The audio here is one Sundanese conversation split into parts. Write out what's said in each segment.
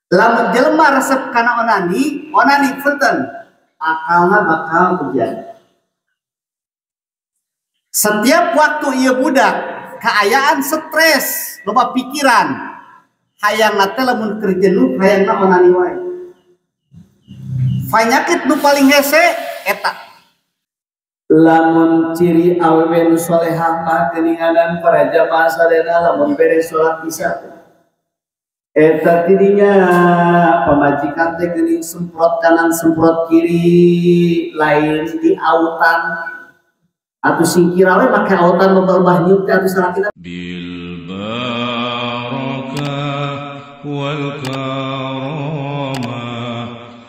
Lamun jelema resep kana onani, onani punten, akalna bakal bejat. Setiap waktu ieu budak kaayaan stres, loba pikiran, hayangna teh lamun keur jenuh hayangna onani wae. Panyakit nu paling hese eta. Lamun ciri awewe nu solehah mah geuninganan para jamaah sadayana lamun beres salat isya. Eta tidinya pamajikan teh geuning semprot kanan semprot kiri lain di autan atuh singkira we make autan loba-loba nyiuk teh atuh salakina. Bil barakah wal karamah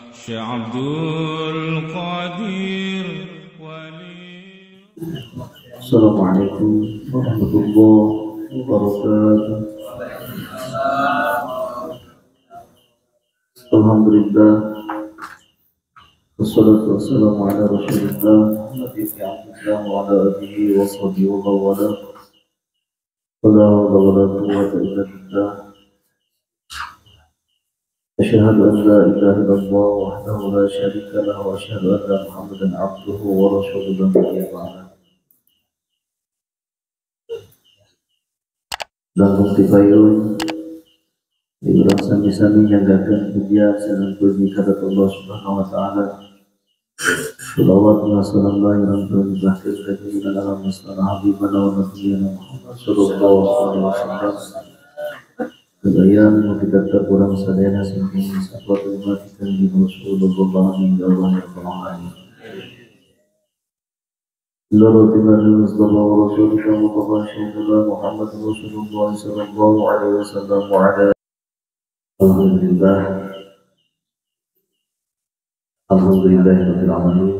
Syekh Abdul Qadir Wali. Assalamualaikum warahmatullahi wabarakatuh. Alhamdulillah, wassalatu wassalamu ala rasulillah Muhammad ibn Abdillah wa ala alihi wa sahbihi wa man wala. Wala hawla wala quwwata illa billah. Asyhadu an la ilaha illallah wahdahu la syarika lah wa asyhadu anna Muhammadan abduhu wa rasuluhu. Langkung tipayun diurang sami-sami nyanggakeun puja sareng puji ka Allah Subhanahu wa taala. Shalawat wa salam yang terjadi kepada alam mustafa habibana wa nabiyana Muhammad sallallahu alaihi wasallam. Kebayang kita kurang sadayana saking sahabat umat kita di Rasulullah sallallahu alaihi wasallam. Muhammad Rasulullah sallallahu alaihi wasallam wa ala. Alhamdulillah, alhamdulillahirabbil alamin.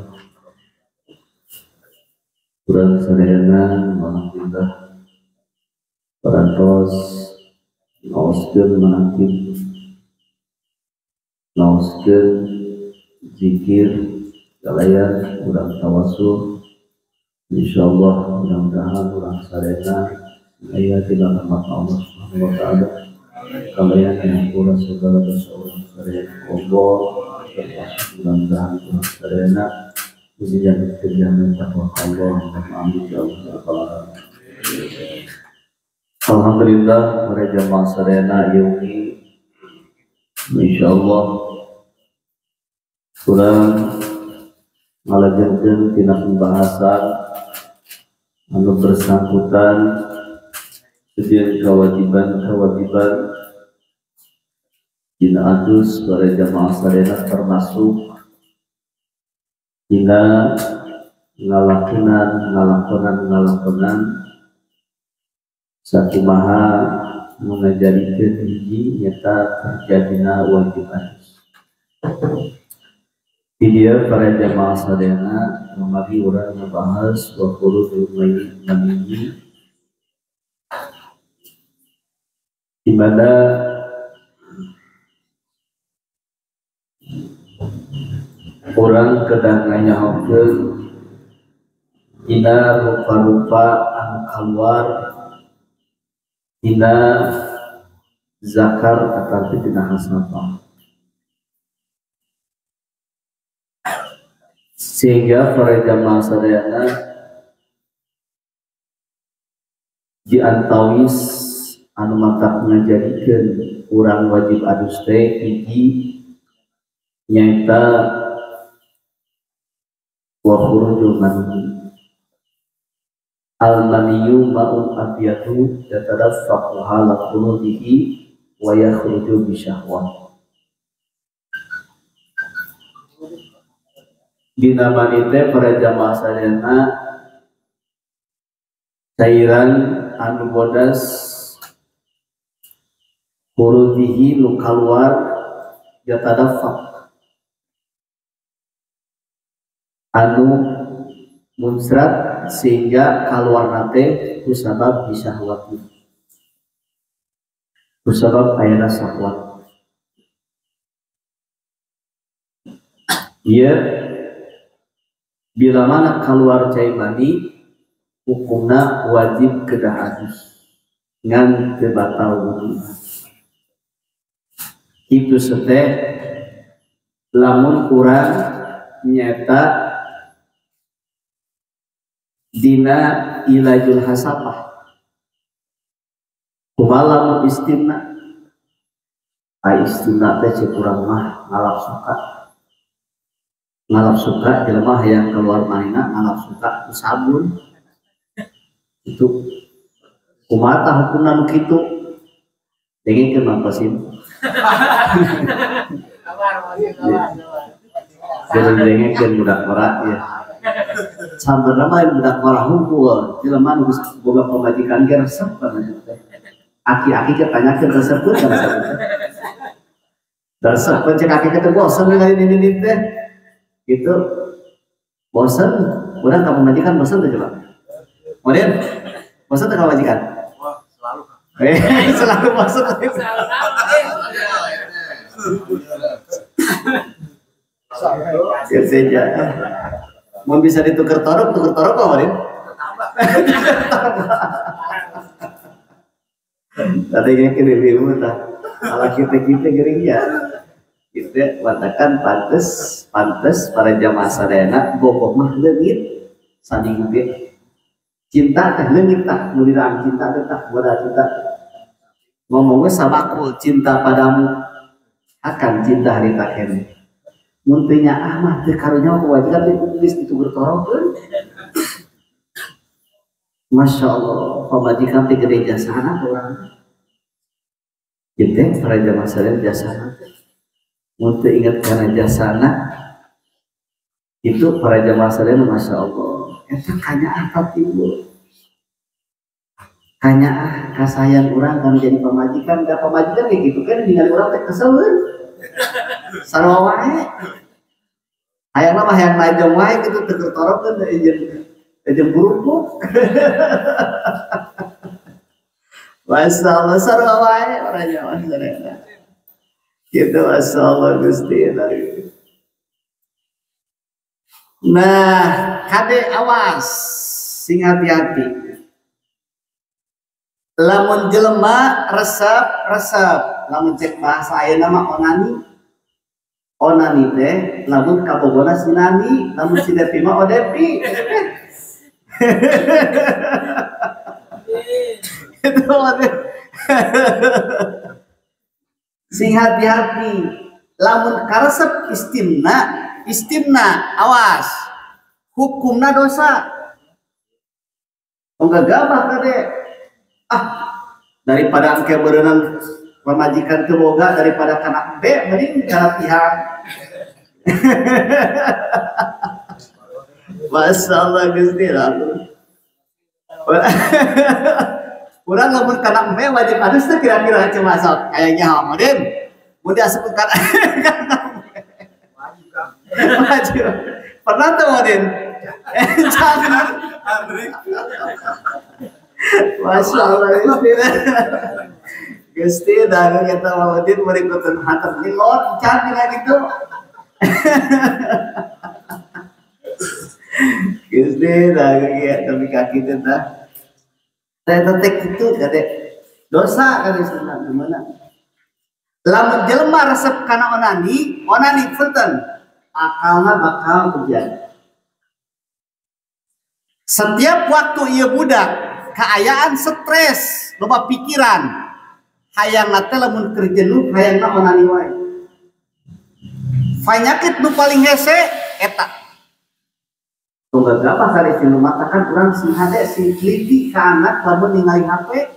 Kurang sadayana alhamdulillah parantos ngaoskeun manaqib, ngaoskeun zikir kalayan urang tawassul. Insyaallah mudah-mudahan urang sadayana aya dina rahmat Allah Subhanahu wa taala. Kalian yang kurang segala dosa orang sadayana Allah, termasuk mudah-mudahan urang sadayana dijadikan kerjaan takwa Allah. Amin ya Allah rabbal alamin. Alhamdulillah para jamaah sadayana yaumi insyaallah kurang ngalajengkeun tina pembahasan anu bersangkutan jeung kewajiban-kewajiban dina adus para jamaah sadayana termasuk dina ngalakonan sakumaha nu ngajarikeun hiji nyata terjadina wajib adus. Di dieu para jamaah sadayana kamari urang ngabahas wa khurujul maniyyi, di mana orang kedah nganyahokeun dina rupa-rupa anu kaluar dina zakar ataupun dina hasafah, sehingga para jamaah sadayana diantawis anu matak ngajadikeun urang wajib adus teh hiji nyaeta wa khurujul mani. Al maniyu ma'un abyadu yatadaffaqu hala khurujihi wa yakhruju bi syahwat. Dina mani teh para jamaah sadayana cairan anu bodas khurujihi nu kaluar yatadaffaq anu muncrat sehingga kaluarna teh kusabab bisyahwati, kusabab ayana syahwat. Ieu bila mana keluar cai mani hukumna wajib kedah adus ngan teu batal wudu. Kitu teh lamun kurang nyata dina ilajul hasapah. Kumaha lamun istimna? Ai istimna teh cek urang mah ngalap suka. Ngalap suka jelema hayang keluar manina ngalap suka ku sabun. Itu kumaha tah hukumna nu kitu? Dengekeun Mang Kosim. Jadi dengekeun budak ora ya. Sampeurna mah budak ora hungkul, jelema nu geus boga pamajikan ge resep kana teh. Aki-aki ke tanyakeun resep teu kana sabun teh. Resep cek aki teh bosen ningali nini teh. Gitu. Bosen, urang ka pamajikan bosen teh coba. Modern. Bosen teh ka pamajikan? Wah, selalu. Selalu bosen. Ya saja. Mau bisa ditukar torok, tuker torok apa, Modern? Tadi kira ibu tah. Ala kita gering ya. Kita watakan pantes para jamaah sadayana bogoh mah leungit saning ge. Cinta teh leungit tah, nu diraang cinta teh tah boda cinta. Ngomongnya sabakul cinta padamu akan cinta harita kene. Mun teu nyaah mah teu karunya kewajiban teh geus ditugur torokeun. Masya Allah, pamajikan teh gede jasana urang. Kita para jamaah sadayana jasana. Mun teu ingat kana jasana itu para jamaah sadayana Masya Allah. Eta kanyaah timbul. Kanyaah kasayang urang kan jadi pamajikan, da pamajikan kayak gitu kan ningali urang teh kesel. Sarua wae. Hayang mah hayang najong wae kitu teu ketorokeun jeung burupuk. Masya Allah sarua wae para jamaah sadayana. Gitu Masya Allah Gusti. Nah, kade awas sing hati-hati. Lamun jelema resep, lamun cek bahasa ayeuna mah onani. Onani teh lamun kabogona si Nani, lamun si Depi mah Odepi. Itu waduh. Sing hati-hati. Lamun karesep istimna awas. Hukumna dosa. Tong gagabah kade. Ah, daripada engke berenang pamajikan teu boga daripada kana B mending kana pihak. Masyaallah Gusti Rabu. Urang lamun kana M wajib adus teh kira-kira cuma sok kayaknya hamadin. Mun diasupkeun kana wajib. Wajib. Pernah tuh Modin? Jangan. Masya Allah Gusti. Gusti dagang kita Modin berikutan hantar nilon can gitu. Gusti dagang ya tapi kaki teh tah. Teh kitu kade dosa kade sunah gimana? Lamun jelema resep kana onani, onani punten akalna bakal terjadi. Setiap waktu ieu budak kaayaan stres, loba pikiran, hayangna teh lamun keur jenuh hayangna onani wae. Panyakit nu paling hese eta. Tong gagabah kali tinu matakan urang sing hade sing teliti ka anak lamun ningali HP.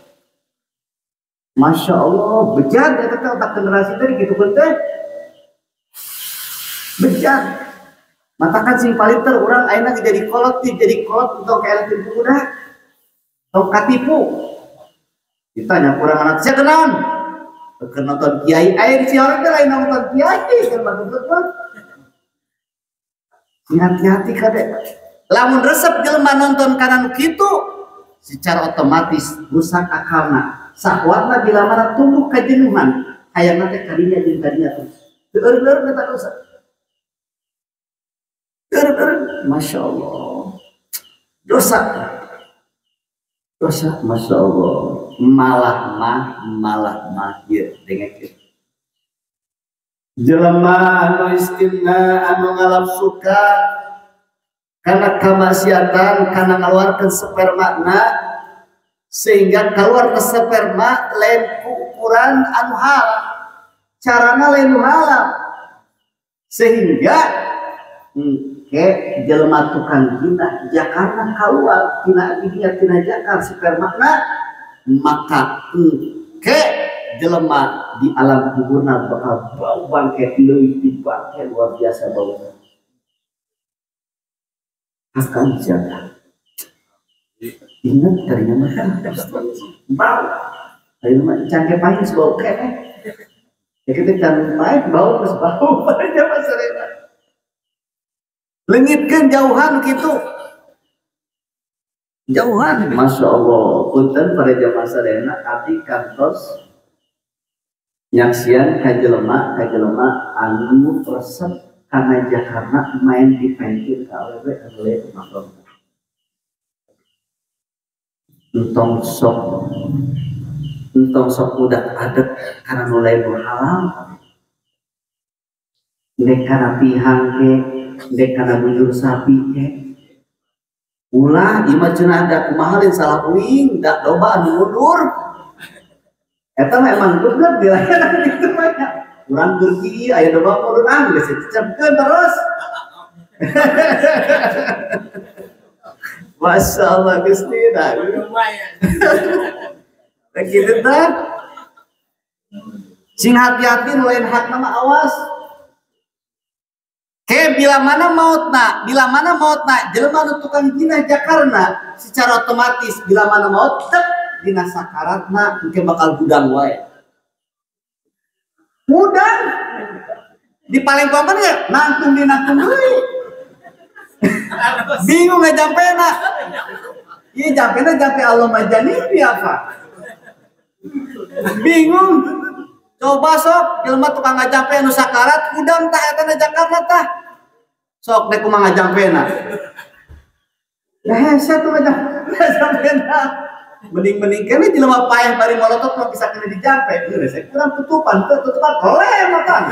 Masya Allah, bejat eta teh otak generasi teh digitukeun teh. Bejat. Matakan sing palinter urang ayeuna jadi kolot, jadi kolot untuk ka tipu budak. Tong katipu. Ditanya kurang anak sia kenaon? Keur nonton kiai, aya di Ciorek teh lain nonton kiai kan maksud mah. Sing hati-hati kade. Lamun resep jelema nonton kana nu kitu, secara otomatis rusak akalna. Sahwatna bila mana tumbuh kejenuhan, hayangna teh kadinya jeung kadinya terus. Teu eureun eta dosa. Eureun, Masya Allah. Dosa. Dosa, Masya Allah. Malah mah ieu dengekeun. Jelema anu istimna anu ngalap suka karena kamaksiatan karena ngaluarkeun spermana sehingga keluar ke sperma lain ukuran anu halal carana lain halal sehingga ke jelema tukang zina jakarna keluar tina dinya tina jakar spermana maka ke jelema di alam kuburna bakal bau bangke leuwih ti bangke luar biasa bau akan jaga ingat karinya mah bau dari mah cangke pahit bau kene ya kita can pahit bau terus bau pada masyarakat lengitkeun jauhan kitu jauhan Masya Allah punten pada jamaah sadayana abdi kantos nyaksian ka jelema anu resep kana jakarna main dipentil ka awewe anu lain mahram entong sok udah adek kana nu lain nu halal ndek kana pihang ke ndek kana bujur sapi ke ulah ieu mah cenah da kumaha lain salah uing da loba anu mundur eta mah emang goblok dilayanan kitu mah nya urang gergi aya domba mundur ah geus dicepkeun terus Masya Allah Gusti dah lumayan kitu tah sing hati-hati nu lain hakna mah awas ke bila mana mautna jelema nu tukang zina jakarna secara otomatis bila mana maut tep dina sakaratna engke bakal gudang wae gudang di palengkongkeun ge nangtung dinangtung deui bingung ngajampena ieu jampena jampe Allah majanibi apa bingung coba sok jelema tukang ngajampe anu sakarat gudang tah eta na jakarna tah sok dek kumaha ngajampena lah hese tuh ngajampena mending-mending kene jelema paeh bari molotot mah bisa kena dijampe geus kurang tutupan teu tutupan oleh makan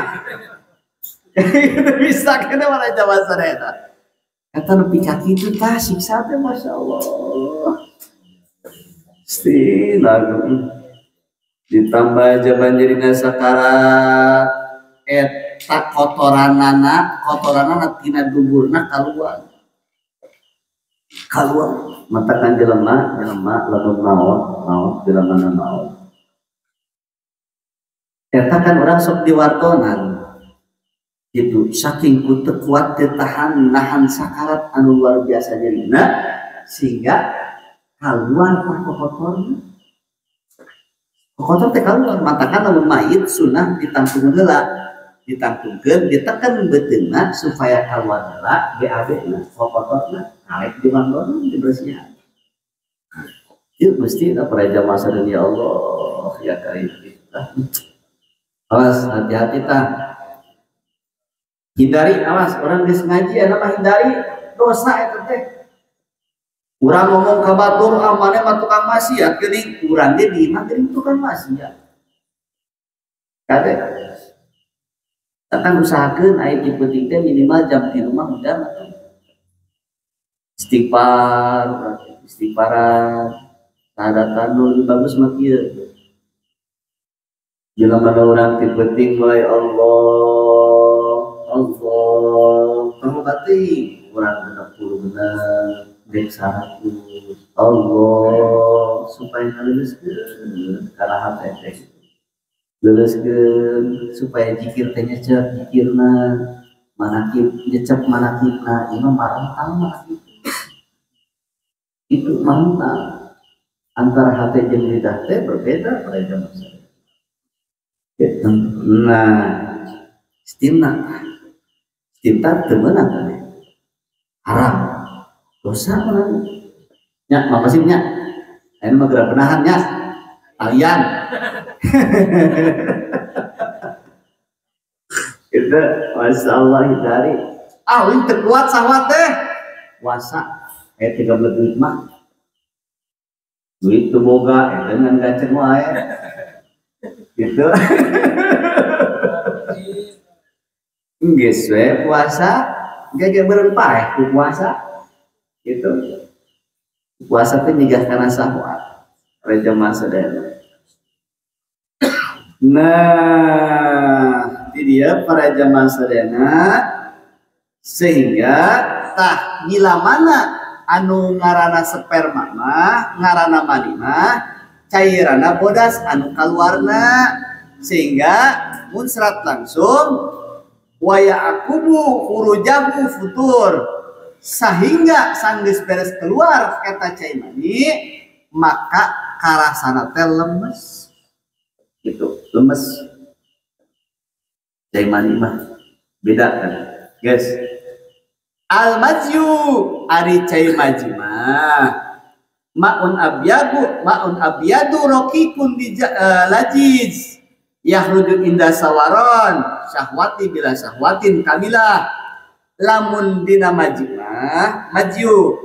bisa kena mana jawab sadayana eta nu pika kitu tah siksa teh masyaallah Gusti lagu ditambah jaban jirina sakarat eta kotoranana tina duburna kaluar matakan jelema lamun maot jelema maot eta kan urang sok diwartonan gitu saking ku teu kuat teu tahan nahan sakarat anu luar biasa nyerina sehingga kaluar tah kokotorna kokotor teh kaluar matakan lamun mayit sunah ditangtung heula ditangtungkeun ditekan beuteungna supaya kaluar heula BAB na kokotorna karek dimandonan dibersihan ieu mesti para jamaah sadaya ya Allah ya karim awas hati-hati tah hindari awas orang geus ngaji eta mah hindari dosa eta teh urang ngomong ka batur ah maneh mah tukang maksiat geuning urang ge di imah geuning tukang maksiat kade akan usahakeun aya ti penting teh minimal jam 3 mah udah atuh istighfar istighfaran sahadatan nu lebih bagus mah kieu bila mana urang ti penting mulai Allah Allah kamu batin urang 60 bener dek 100 Allah supaya ngaleuskeun kana hate teh leuleuskeun supaya zikir teh nyecep zikirna manakib nyecep manakibna ieu mah marentang manakib itu marentang antara hate jeung lidah teh berbeda pada zaman saya. Nah istimna istimna teu meunang haram dosa meunang nya mah nya ayeuna mah geura penahan nya kalian itu Masya Allah hindari ah uing teu kuat sahwat teh puasa aya 13 duit mah duit teu boga eta ngan gaceng wae gitu. Geus we puasa gege beureun paeh ku puasa gitu. Puasa teh nyegah kana syahwat reja sadayana. Nah, di dia para jamaah sadayana sehingga tah bila mana anu ngarana sperma mah ngarana mani mah cairana bodas anu kaluarna sehingga munsrat langsung waya akubu hurujahu futur sehingga sanggeus beres keluar eta cai mani maka karasana teh lemes gitu, lemes cai mani mah beda kan guys. Al mazyu ari cai maji mah maun abyabu maun abyadu rokikun di lajiz yahruju inda sawaron syahwati bila syahwatin kamilah. Lamun dina maji mah mazyu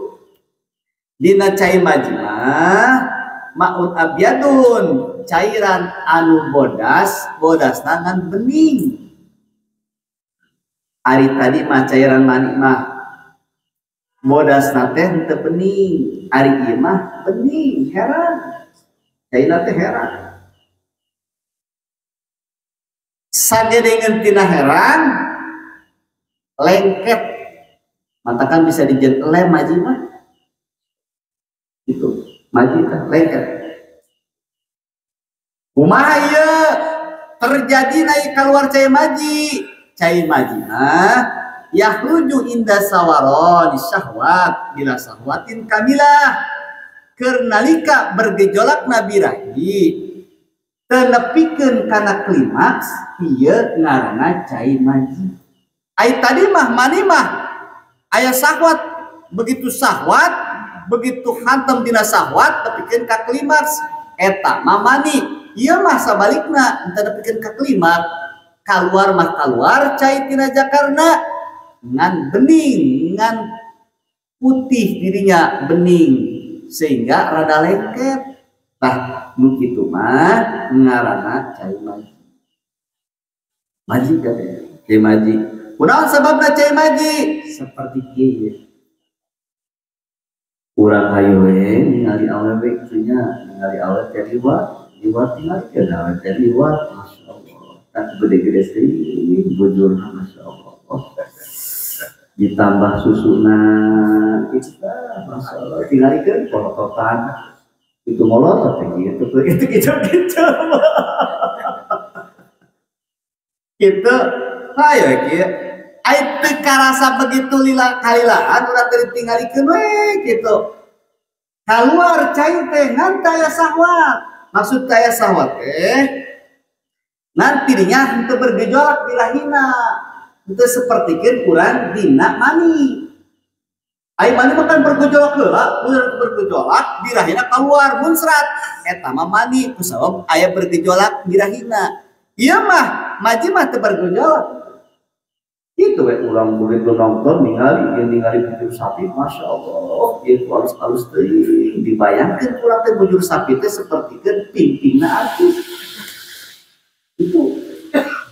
dina cai maji mah maun abyadun cairan anu bodas bodas ngan bening. Ari tadi mah cairan mani mah bodas teh henteu bening, ari ieu mah bening, heran. Cairna teh heran. Sagedengeun tina heran lengket. Matakan bisa dijen lem maji mah. Itu maji teh lengket. Kumaha ieu terjadi naik keluar cai maji. Cai maji mah yahruju inda sawaron syahwat bila syahwatin kamilah. Keur nalika bergejolak birahi tenepikeun kana klimaks ieu ngaranna cai maji. Ai tadi mah mani mah aya syahwat, begitu syahwat begitu hantam dina syahwat tepikeun ka klimaks eta mah mani. Ieu mah sabalikna henteu nepikeun ka klimaks, kaluar mah kaluar cai tina jakarna ngan bening ngan putih dirinya bening sehingga rada lengket. Tah nu kitu mah ngaranna cai maji. Maji teh cai maji. Kunaon sababna cai maji? Seperti kieu. Urang hayu we ningali awewe kitu nya, ningali awewe teh liwat, liwat tingalikeun awewe teh liwat, masyaallah. Tak gede-gede teuing bujurna masyaallah. Ditambah susuna kita masyaallah tingalikeun polototan. Itu molotot teh gitu, itu gitu-gitu. Gitu. Ayo kieu. Ai teu karasa begitu lila kalilaan urang teh ditinggalikeun we gitu. Kaluar cai teh ngan taya syahwat. Maksud taya syahwat teh nanti dinya henteu bergejolak birahina. Henteu sapertikeun urang dina mani. Ai mani mah kan bergejolak heula, urang bergejolak birahina kaluar munsrat. Eta mah mani kusabab aya bergejolak birahina. Ieu mah maji mah teu bergejolak. Itu we urang begitu nonton ningali yang ningali bujur sapi, masya Allah, ieu alus-alus teuing. Dibayangkeun urang teh bujur sapi teh sapertikeun pimpingna artis. Itu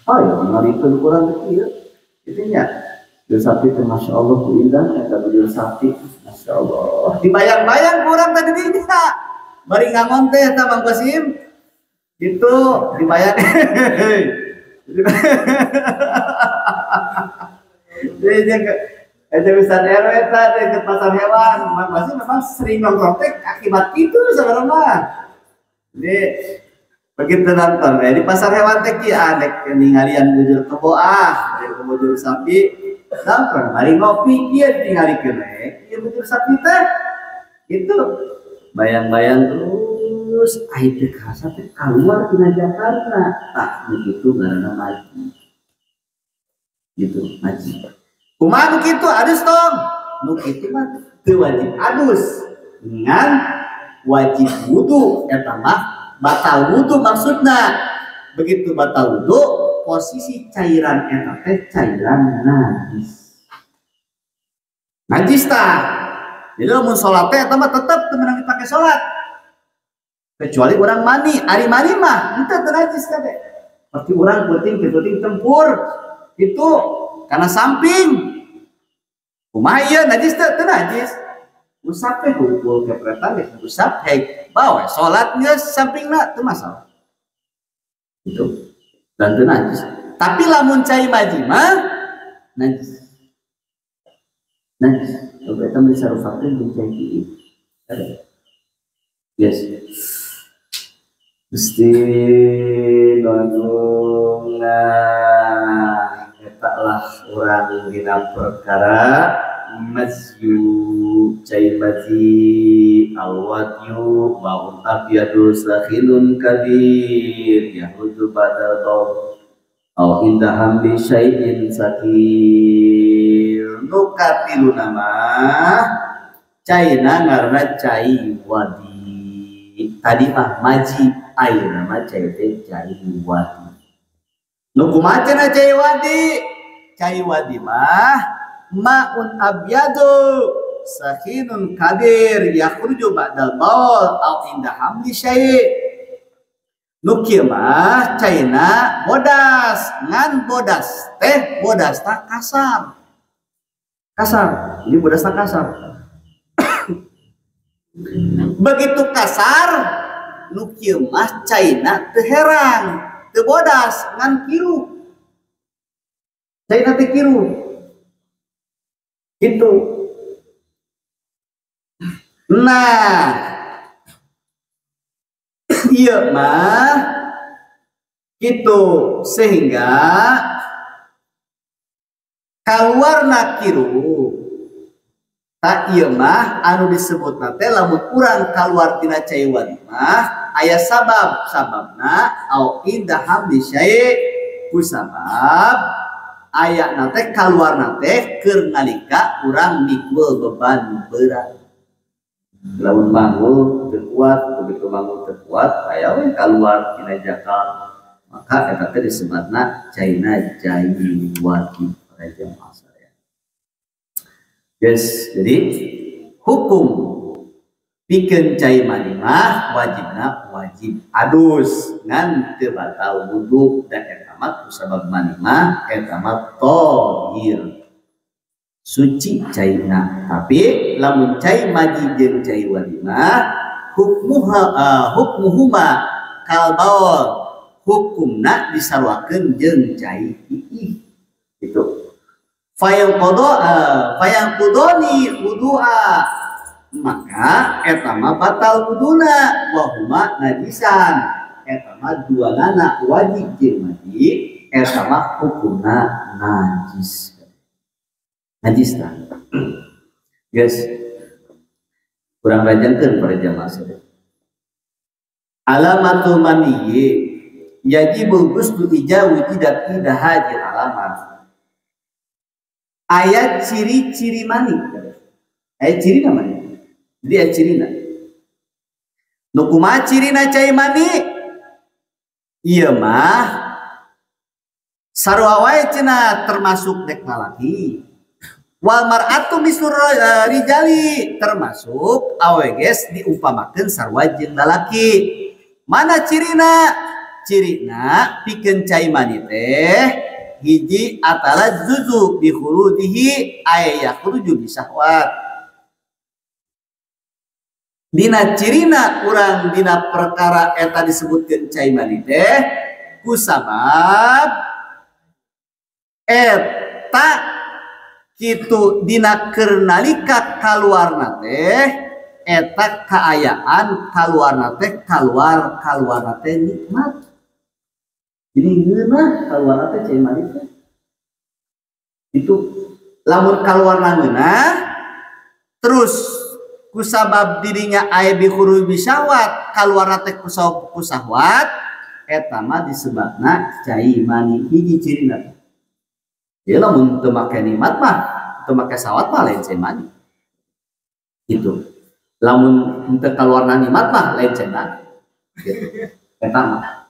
ayo ningalikeun urang teh ieu. Kitu nya. Bujur sapi teh masya Allah ku indah eta bujur sapi, masya Allah. Dibayang-bayang ku urang teh di dinya. Bari ngangon teh eta Bang Qasim. Itu dibayang. Jadi aja Ustaz RW tadi ke pasar hewan, masih memang sering nongkrong teh akibat itu sebenarnya. Jadi begitu nonton di pasar hewan teh kieu adek ningalian bujur kebo ah, bujur sapi, nongkrong mari ngopi kieu ditingalikeun we, kieu bujur sapi teh. Itu bayang-bayang terus ai teh karasa teh keluar tina Jakarta. Tah begitu ngaranna maji. Gitu maji. Kumaha nu kitu adus tong? Nu kitu mah teu wajib adus. Ngan wajib wudu eta mah batal wudu maksudna. Begitu batal wudu posisi cairan eta teh cairan najis. Najis tah. Jadi lamun salat teh eta mah tetep teu meunang dipake salat. Kecuali urang mani, ari mani mah henteu teu najis kabeh. Berarti urang peuting tempur itu kana samping. Kumaha ieu najis teu? Teu najis. Usap teh hungkul kepretan geus usap heg bawa salat geus sampingna teu masalah. Itu dan teu najis. Tapi lamun cai maji mah najis. Najis. Eta mah disarupakeun jeung cai kieu. Yes. Gusti Bandung, nah eta lah urang dina perkara mazyu cai mazi alwadyu maun abyadu sakhinun kabir yahudu badal baum au inda hamli syai'in sakir. Nu katilu nama caina ngaranna cai wadi. Tadi mah maji, ayeuna mah cai teh cai wadi. Nu kumaha cenah cai wadi? Cai wadi mah maun abyadu sakhinun kabir yakhruju ba'dal baul au inda hamli syai'. Nu kieu mah caina bodas, ngan bodas teh bodas tak kasar. Kasar, ini bodas tak kasar. Begitu kasar nu kieu mah caina teu herang, teu bodas ngan kiru. Caina teh kiru. Gitu. Nah, iya mah gitu sehingga kaluarna kiru tak ieu mah anu disebutna teh lamun urang kaluar tina cai wadi mah aya sabab, sababna au inda hamli syai' ku sabab ayana teh kaluarna teh keur nalika urang mikul beban berat. Lamun manggul teu kuat, begitu manggul teu kuat aya we kaluar tina jakal, maka eta teh disebutna caina cai wadi para jamaah sadaya. Yes, jadi hukum pikeun cai mani mah wajibna wajib adus ngan teu batal wudu dan eta mah kusabab mani mah eta mah tohir suci caina. Tapi lamun cai maji jeung cai wadi mah hukmuha hukmuhuma kal baul, hukumna disaruakeun jeung cai iih gitu. Fayang qada fayang qudoni wudu'a, maka eta mah batal wuduna wa huma najisan, eta mah duanana wajib jeung maji eta mah hukumna najis. Najis tah. Guys, kurang rajangkeun para jamaah sadaya. Alamatul maniyyi yajibul ghuslu ija wujidat ida hajil alamat. Ayat ciri-ciri mani. Ayat ciri namanya. Jadi ayat cirina. Nu kumaha cirina cai mani? Ieu mah sarua wae cenah termasuk dek lalaki. Wal mar'atu mislu rijali, termasuk awe geus diumpamakeun sarua jeung lalaki. Mana cirina? Cirina pikeun cai mani teh hiji atala zuzu bi khurujihi ay yakhruju bi syahwat. Dina cirina urang dina perkara eta disebutkeun cai mani teh kusabab eta kitu dina keur nalika kaluarna teh eta kaayaan kaluarna teh kaluar kaluarna teh nikmat. Jadi ngeunah kaluarna teh cai mani teh. Itu lamun kaluarna ngeunah terus kusabab dirinya aya bi khuruj bi syahwat kaluarna teh kusahwat eta mah disebutna cai mani hiji cirina. Ya lamun teu make nikmat mah teu make sawat mah lain cai mani. Gitu. Lamun teu kaluarna nikmat mah lain cai mani. Gitu. Eta mah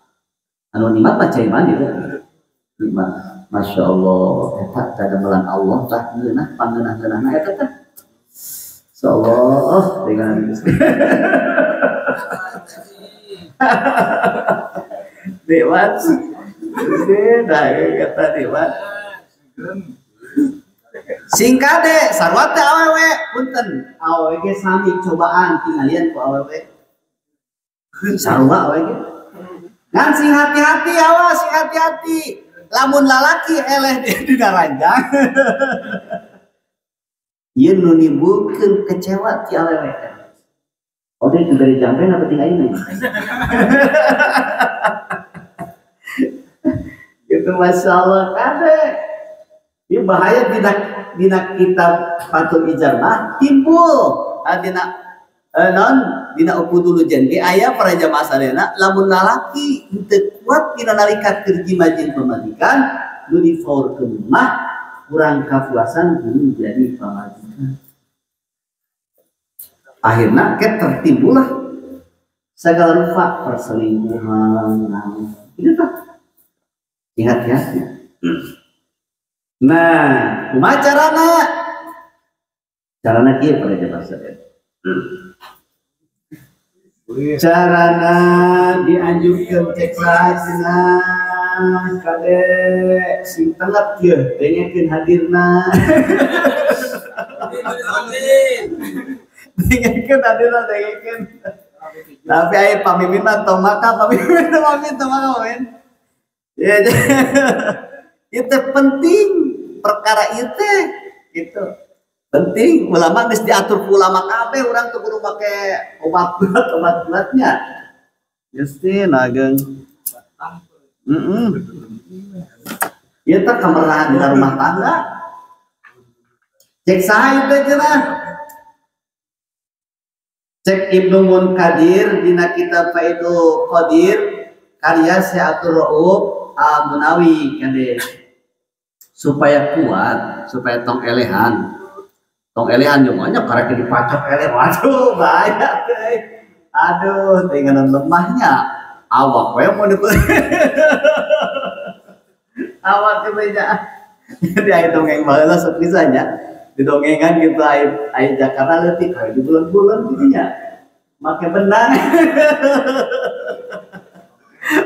anu nikmat mah cai mani teh. Nikmat. Masya Allah eta kadamelan Allah tah ngeunah pangeunah-ngeunahna eta teh. Insyaallah dengan nikmat. Nah, kata nikmat. Sing kade sarua teh awewe punten awewe ge sami cobaan tingalian ku awewe. Sarua awewe ge. Ngan sing hati-hati awas sing hati-hati. Lamun lalaki eleh dina ranjang. Ieu nu nimbulkeun kecewa ti awewe. Oke, itu dari jampen apa tinggal ini? Itu masalah kade. Ini bahaya dina kitab Fathul Ijar mah timbul dina non dina Uqudul Janji aya para jamaah sadayana lamun lalaki henteu kuat dina nalika keur jima jeung pamajikan nu difaurkeun mah kurang kapuasan kudu jadi pamajikan. Akhirnya ke tertimbullah segala rupa perselingkuhan, itu tuh ingat ya. Nah, kumaha carana? Carana kieu pada jamaah sadaya. Carana dianjurkeun cek saha kade sing tenget kieu dengekeun hadirna. Dengekeun hadirna dengekeun. Tapi aya pamimpin mah tong maka pamimpin tong maka pamimpin. Ya, itu penting perkara itu gitu. Penting ulama geus diatur ku ulama kabeh urang teu kudu make obat bulat-obat bulatnya. Geus teh nageung. Heeh. Ieu teh kamerahan dina rumah tangga. Cek saha ieu cenah? Cek Ibnu Munkadir dina kitab Faidul Qadir karya Syekh Abdul Rauf Al-Munawi kade. Supaya kuat, supaya tong elehan. Tong elehan jeung banyak karek dipacok eleh. Waduh, bahaya teh. Aduh, teh lemahnya. Awak we mau dipu. Awak teh beja. Jadi aya dongeng baheula sok bisa nya. Didongengan gitu aya Jakarta leutik aya di bulan-bulan gitu nya. Make benang.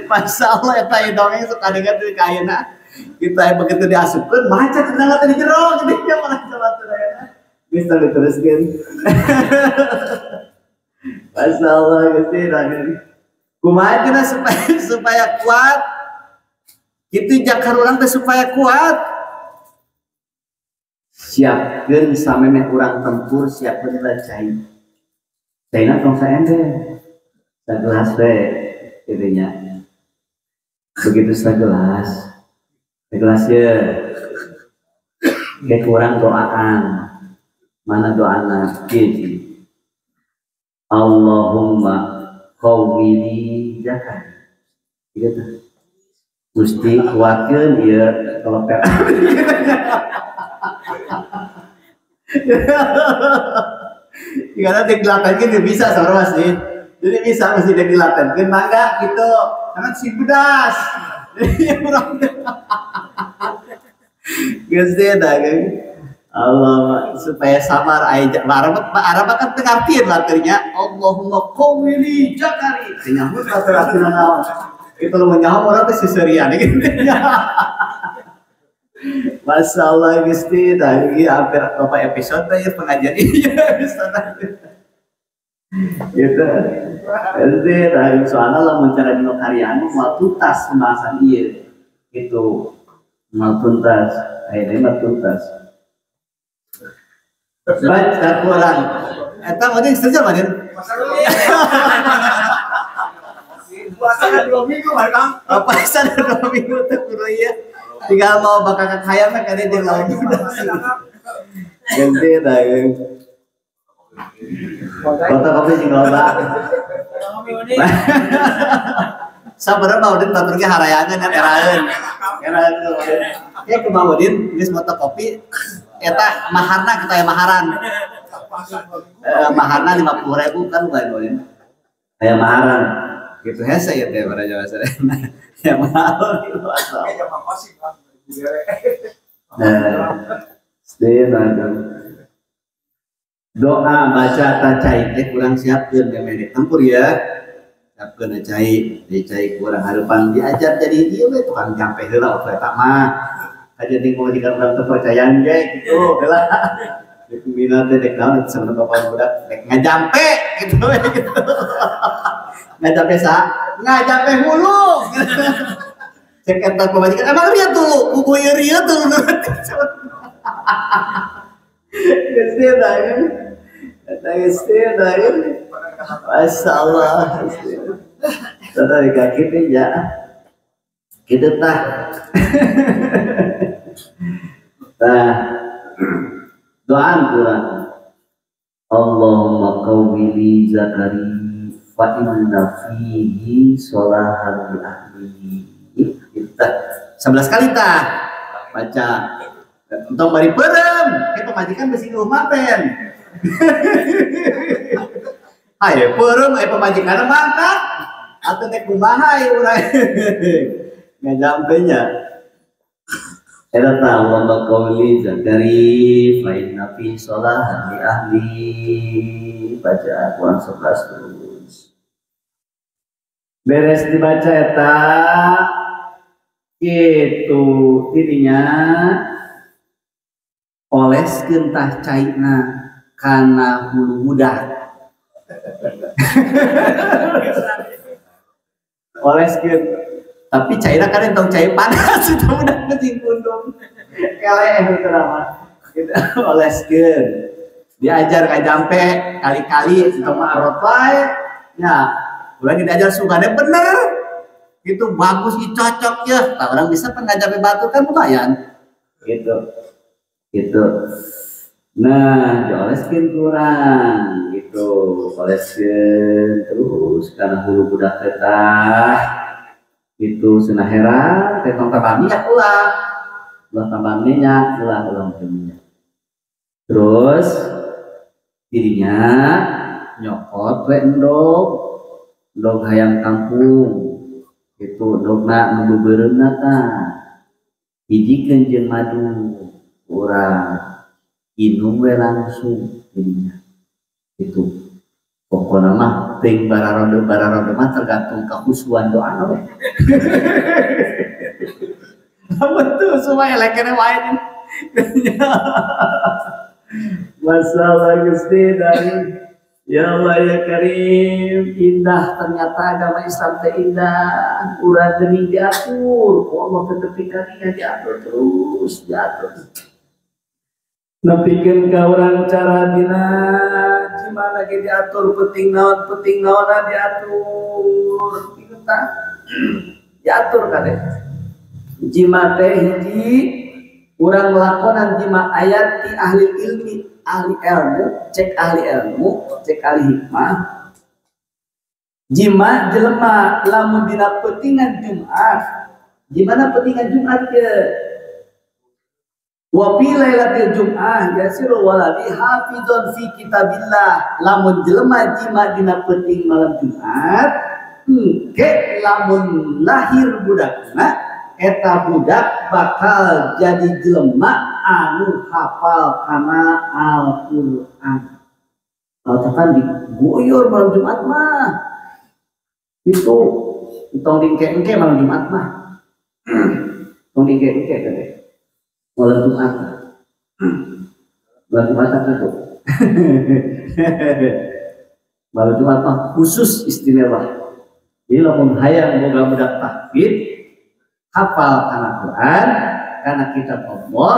Masyaallah eta aya dongeng sok kadengar teh ka ayeuna. Kita aya begitu diasupkeun maca tenang teh di jero gitu nya malah coba teh. Bisa diteruskan. Masyaallah gitu dah. Kumaha cenah supaya kuat? Kitu jakar urang teh supaya kuat. Siapkeun samemeh urang tempur siapkeun heula cai. Caina tong saende. Sagelas we kitu nya. Begitu sagelas. Sagelas ye. Kayak kurang doaan. Mana doana? Kieu. Allahumma qawwili zakat. Gitu. Gusti kuatkeun ieu kelepek. Karena dilatenkeun dia bisa saurang sih. Jadi bisa mesti dilatenkeun mangga gitu. Karena si bedas. Jadi urang geus teh da Allah supaya sabar aya Arab kan teu ngartieun latirnya Allahumma qawwili jakari. Teu nyaho latir-latirna naon. Itu lu nyaho urang teh siserian gitu. Masyaallah Gusti, dah ini hampir berapa episode ya pengajian ini episode. Gitu. Gusti, dah soalnya lamun cara dino karyaan moal tuntas pembahasan ieu. Gitu. Moal tuntas, ayeuna mah tuntas. Baca kurang. Eta mah setuju mah Din? Puasa 2 minggu, Kang. Puasa 2 minggu teh kudu ieu. Tinggal mau bakal kaya mah kade jeung lawan budak. Ganti dah. Foto kopi sing loba. Sabar mah Udin batur ge harayangan kan eraeun. Eraeun Udin. Ya kumaha Udin geus moto kopi eta maharna kita ya maharan. Maharna 50.000 kan bukan Udin. Aya maharan. Gitu hese ya teh para jamaah sadayana. Ya mahal gitu asal. Nah, doa baca tacai teh kurang siapkeun memeh tempur ya. Siapkeun cai, cai kurang harapan diajar jadi ieu we tukang jampe heula opo eta mah. Aja di pamajikan urang teu percayaan ge gitu heula. Dek mina teh dek naon sebenarnya bapak budak dek ngajampe gitu gitu. Ngajampe sa, ngajampe hulu. Cek eta pamajikan emang rieu dulu, kuku ieu rieu dulu. Geus teh da. Eta geus teh da. Masyaallah. Tadi kaki teh ya. Kitu tah. Tah doaan kurang. Allahumma qawwili zakari fa inna fihi sholahan li ahlihi. Kita 11 kali tah baca. Entong bari peureum, ke pamajikan besi eueuh mapen. Haye peureum aya pamajikanna mangkat. Atuh teh kumaha ieu urang. Ngajampenya. Eta tah Allahumma qawli zakari fa inna fi sholahan li ahli. Baca Quran 11 terus. Beres dibaca eta kitu tidinya oleskeun tah caina kana hulu budak. Oleskeun tapi caina kan entong cai panas itu budak ngecing pundung. Keleh teu mah. Gitu oleskeun. Diajar ka jampe kali-kali entong mah arot wae. Nya, urang diajar sugane bener. Gitu bagus ih cocok ya. Tah urang bisa pan ngajampe batu kan lumayan. Gitu. Gitu. Nah, dioleskeun kurang gitu. Oleskeun terus kana hulu budak teh tah. Itu cenah heran teh tong tambah minyak ulah. Ulah tambah minyak, ulah ulah minyak. Terus dirinya nyokot we endog, endog hayam kampung. Itu endogna nu beubeureumpna tah. Hijikeun jeung madu urang inum we langsung dirinya. Itu pokokna mah teuing bararode mah tergantung kehusuan doana we. Lamun teu semua elekene wae. Masalah Gusti dari ya Allah ya Karim, indah ternyata agama Islam teh indah. Urang geuning diatur, ku Allah teh tepi kadinya diatur terus, diatur. Nepikeun ka urang cara dina gimana ge diatur penting naon diatur. Kitu tah. Diatur kade. Jima teh hiji urang lakonan jima ayat ti ahli ilmi, ahli ilmu, cek ahli ilmu, cek ahli hikmah. Jima jelema lamun dina peutingan Jumat. Gimana peutingan Jumat ke? Wa fi lailatil jum'ah yasiru waladi hafizun fi kitabillah. Lamun jelema jima dina peuting malam Jumat, engke lamun lahir budakna eta budak bakal jadi jelema anu hafal kana Al-Qur'an. Katakan digoyor malam Jumat mah. Itu tong dingke-engke malam Jumat mah. Tong dingke-engke teh. Malam Jumat. Malam Jumat itu. Malam Jumat mah khusus istimewa. Jadi lamun hayang boga budak tahfidz, hafal kana Quran, kana kitab Allah,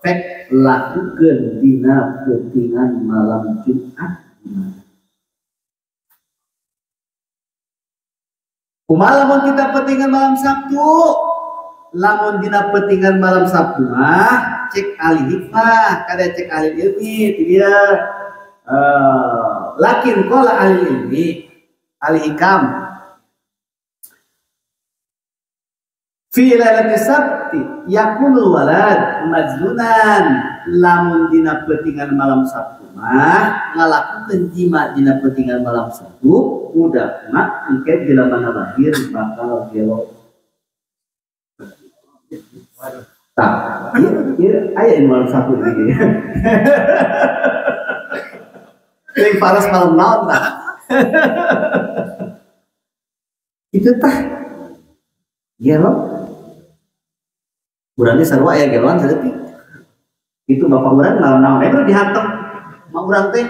fek lakukeun dina peutingan malam Jumat. Kumaha lamun kita peutingan malam Sabtu? Lamun dina peutingan malam Sabtu mah cek ahli hikmah, kada cek ahli ilmi, dia lakin qala ahli ilmi, ahli hikam. Fi lailatis sabti yakunul walad majnunan. Lamun dina peutingan malam Sabtu mah ngalakukeun jima dina peutingan malam Sabtu, budak mah engke bila mana lahir bakal gelo. Tah, ieu aya malam Sabtu iki. Jeung paras malam naon tah. Itu tah. Gelo. Urang ge sarua aya geloan saeutik. Itu bapak urang malam naon we dihantem. Ma urang teh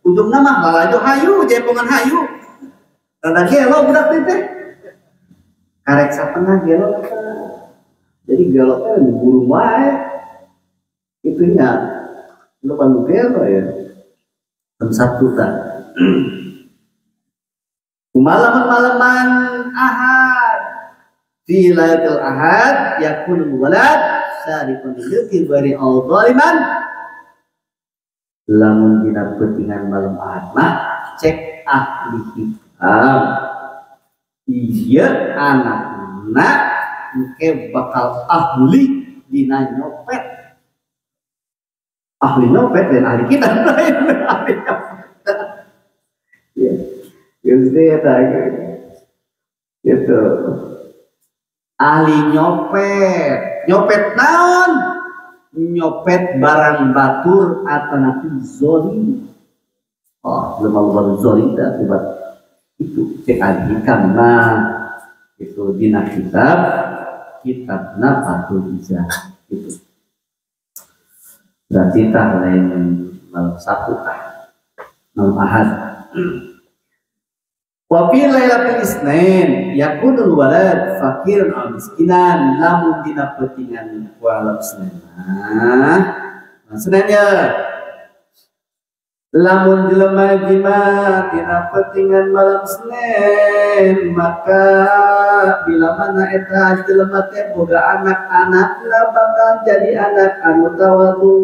ujungna mah lalajo hayu jaipongan hayu. Rada gelo budak teh. Karek satengah gelo eta. Jadi gelo teh burung wae. Itunya lu pan gelo ya. Jam 1 tah. Malaman-malaman ahad. Fi lailatul ahad yakun walad sarikun lil bari al zaliman. Lamun dina peutingan malam ahad mah cek ahli hikam. Iya anakna engke bakal ahli dina nyopet. Ahli nyopet dan ahli kita lain ahli nyopet. Ya. Gitu. Ahli nyopet, nyopet naon? Nyopet barang batur atanapi zolim. Oh, belum baru zolim dah akibat itu cek ahli hikam mah itu dina kitab kitabna Fathul Ijah itu. Berarti tah lain malam Sabtu tah malam Ahad. Wa fi lailatul isnain yakunul walad faqiran aw miskinan. Lamun dina peutingan malam Senin. Nah, Senin ya. Lamun jelema jima dina peutingan malam Senin, maka bila mana eta jelema teh boga anak-anak bakal jadi anak anu tawadu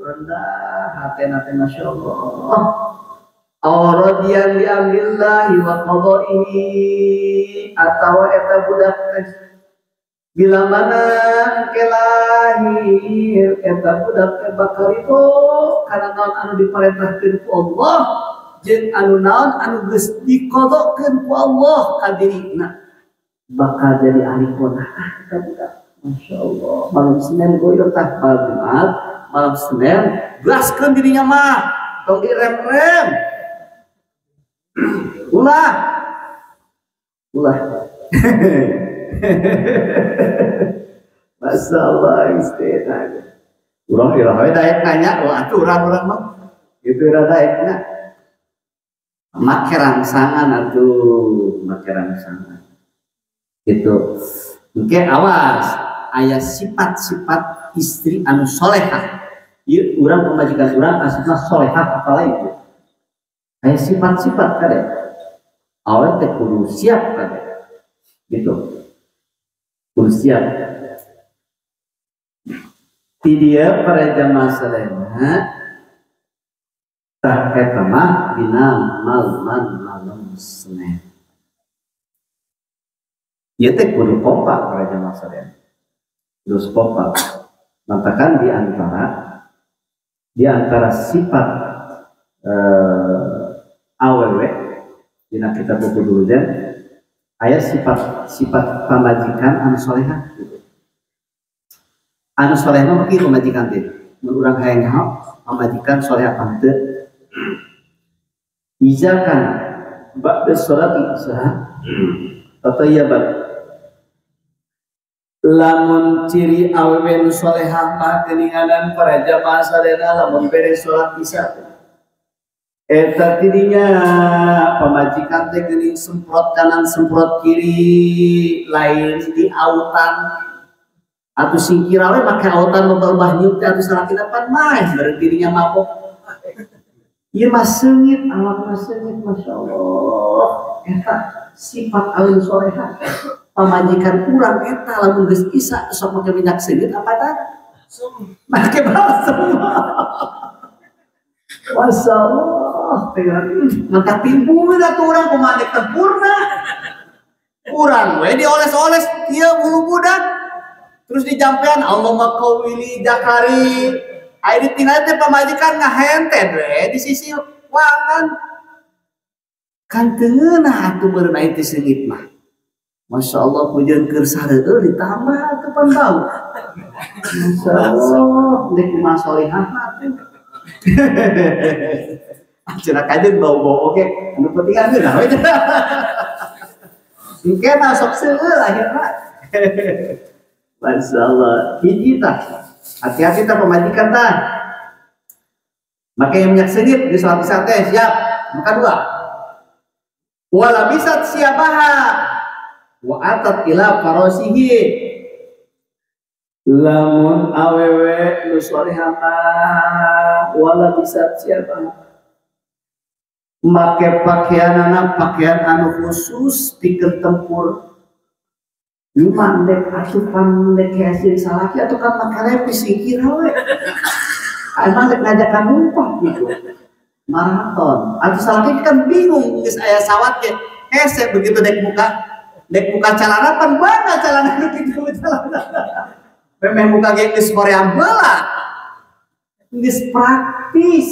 rendah hatena teh masyaallah. Auradian bi amrillahi wa qada'ihi atawa eta budak teh bila mana engke lahir eta budak teh bakal ridho kana naon anu diparentahkeun ku Allah jeung anu naon anu geus dikodokeun ku Allah ka dirina bakal jadi ahli qanaah eta budak. Masyaallah malam Senin goyor tah malam Jumat malam Senin gaskeun dirinya mah tong direm-rem. Ulah, ulah. Masalah istilah. Urang iraha we daek nanya, wah atuh urang-urang mah. Itu ira daekna. Make rangsangan atuh, make rangsangan. Gitu. Engke awas, aya sifat-sifat istri anu solehah. Ieu urang pamajikan urang asupna solehah apa lain itu. Aya sifat-sifat kade. Awet teh kudu siap kade. Gitu. Kudu siap. Ti dieu para jamaah sadayana tah eta mah dina malaman malam Senin. Ieu teh kudu kompak para jamaah sadayana. Kudu kompak. Matakan di antara sifat awewe dina kitab buku dulu dan aya sifat pamajikan anu solehah gitu. Anu solehah mah kieu pamajikan teh mun urang hayang nyaho pamajikan solehah apa henteu. Iza kana ba'da sholati isya tatayyabat. Lamun ciri awewe nu solehah mah geuninganan para jamaah sadayana lamun beres salat isya eta tidinya pamajikan teh geuning semprot kanan semprot kiri lain di autan atuh singkira we make autan loba-loba nyuk teh atuh salakina pan mah bareng dirinya mabok. Ieu mah seungit awak mah seungit masyaallah eta sifat awewe solehah pamajikan urang eta lamun geus isa sok make minyak seungit apa tah make balsem. Masyaallah mantap timbul atuh urang kumaha dek tempurna. Urang we dioles-oles ieu bulu budak terus dijampean Allahumma qawili dakari. Aya ditinggal teh pamajikan ngahenten we di sisi wangan. Kan teu ngeunah atuh meureun aya teh seungit mah. Masyaallah pujeun keur sareueul ditambah atuh pan bau. Masyaallah dek kumaha solehah mah atuh. Cenah kajeun bau-bau oge anu penting geunah we. Engke mah sok seueul akhirna. Masya Allah. Hiji tah. Hati-hati tah pamajikan tah. Make minyak sengit di sholat isya teh siap. Maka dua. Wala bisat siabaha wa atat ila farosihi. Lamun awewe nu solehah mah wala bisat siabaha. Make pakaianana pakaian anu khusus pikeun tempur. Iman dek asupan dek hasil salaki atau kan make repis kira we. Emang dek ngajakan numpang gitu. Maraton. Atau salaki kan bingung geus aya sawat ge. Hese begitu dek muka celana pan bana celana nu kitu celana. Memeh muka ge geus hoream heula. Geus praktis.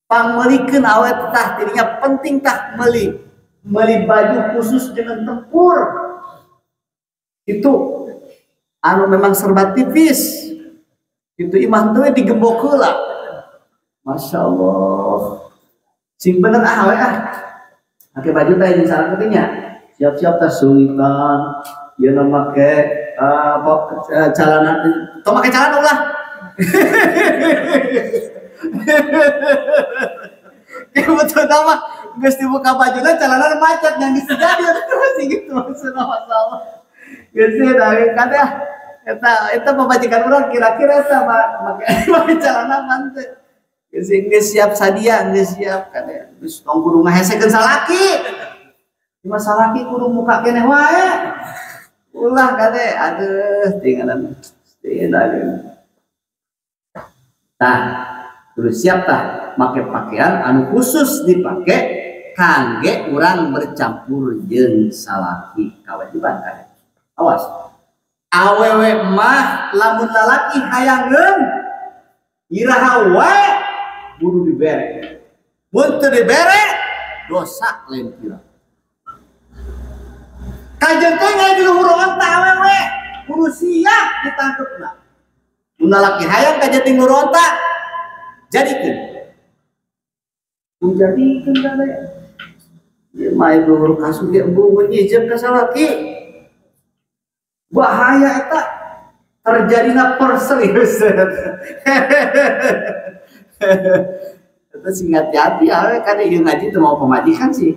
Pangmeulikeun awet tah dirinya penting tah meuli. Meuli baju khusus dengan tempur. Itu anu memang serba tipis. Itu imah teh digembok heula. Masya Allah. Sing bener ah we ah. Make baju teh jeung sareng ketinya. Siap-siap tah suwitan. Ieu na make celana tong make celana ulah. Betul nama geus dibuka bajuna celana macet yang geus jadi terus gitu maksudna masalah. Geus dari kada eta pamajikan urang kira-kira eta make celana mantep. Geus siap sadia, geus siap kada. Geus tong kudu ngahesekeun salaki. Cuma salaki kudu muka keneh wae. Ulah kade aduh tinggalan. Tinggalan. Tah, kudu siap tah make pakaian anu khusus dipake kangge urang bercampur jeung salaki kawajiban kade. Awas. Awewe mah lamun lalaki hayangeun iraha wae kudu dibere. Mun teu dibere dosa lain kira. Kajeun teh ngaji luhur onta awewe kudu siap ditangkepna. Mun lalaki hayang kajeun ting luhur onta jadikeun. Mun jadikeun kade. Ieu mah luhur kasur ge embung nyieun ka salaki. Bahaya eta terjadina perselisihan. Eta sing hati-hati awe kan ieu ngaji teu mau pamajikan sih.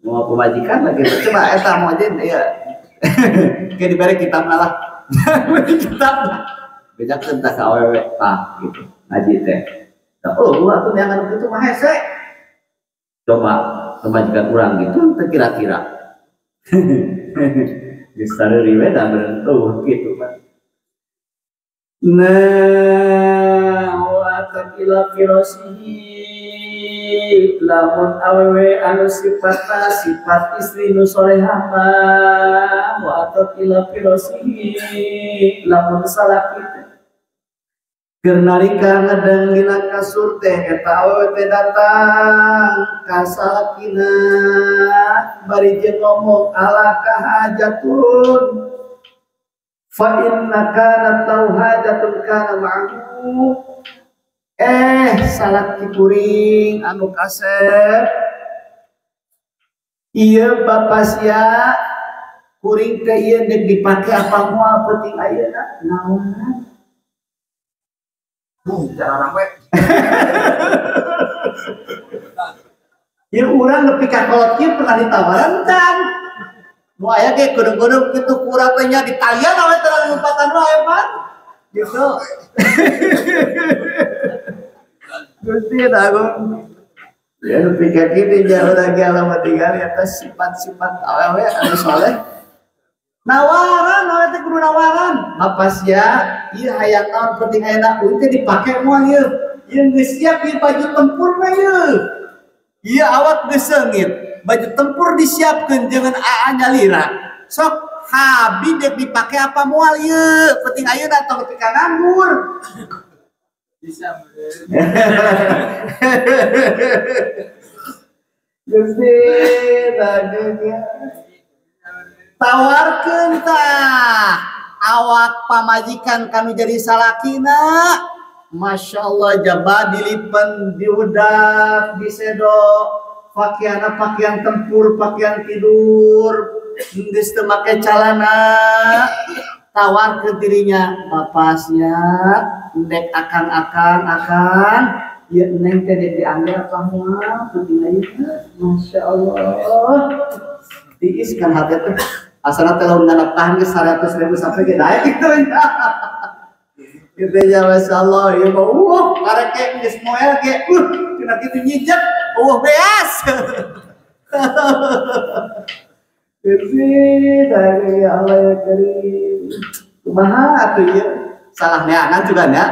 Mau pamajikan lagi coba eta mau aja ya. Kayak dibere kitab lah. Kitab. Bejakeun tah ka awewe tah gitu. Ngaji teh. Oh, atuh neangan kitu mah hese. Coba pamajikan urang gitu teu kira-kira. Geus sareuri we da berentuh gitu kan. Nah, wa taqila firasihi lamun awewe anu sifatna sifat istri nu solehah mah wa taqila firasihi lamun salaki teh keur nalika ngedeng dina kasur teh eta awewe teh datang ka salakina bari jeung ngomong alaka hajatun fa inna kana tauhajatun kana ma'hu. Salaki kuring anu kasep ieu bapa sia kuring teh ieu deuk dipake apa moal penting ayeuna naonan. Cara orang we. Ieu urang nepi ka kolot kieu pernah ditawaran can. Nu aya ge godong-godong kitu kurang teh nya ditalian awe teh lompatan wae pan. Gitu. Gusti agung. Ya nepi ka kitu nya urang ge alamat tinggal eta sifat-sifat awewe anu soleh. Nawaran awewe teh kudu nawaran. Apa sia ieu hayang naon penting ayeuna teh dipake moal ieu. Ieu geus siap ieu baju tempur mah ieu. Ieu awak geus seungit, baju tempur disiapkeun jangan aa nyalira. Sok habi dek dipake apa moal ieu, penting ayeuna tong nepi ka nganggur. Bisa. Gusti agung. Tawarkeun tah awak pamajikan kanu jadi salakina. Masya Allah jaba dilipen diudak disedo pakaianna pakaian tempur pakaian tidur geus teu make calana Tawarkeun dirinya bapasnya ndek akang-akang akang ieu neng teh dek diangge apa moal penting ayeuna Masya Allah tiis kan hati teh asana teh lamun nganapkahan geus 100.000 sampai ge daek kitu nya kitu nya Masya Allah ieu mah karek ge geus moel ge cenah kitu nyijek eueuh beas. Bersih dari ya Allah ya Karim. Kumaha atuh ieu? Salah neangan juga nya.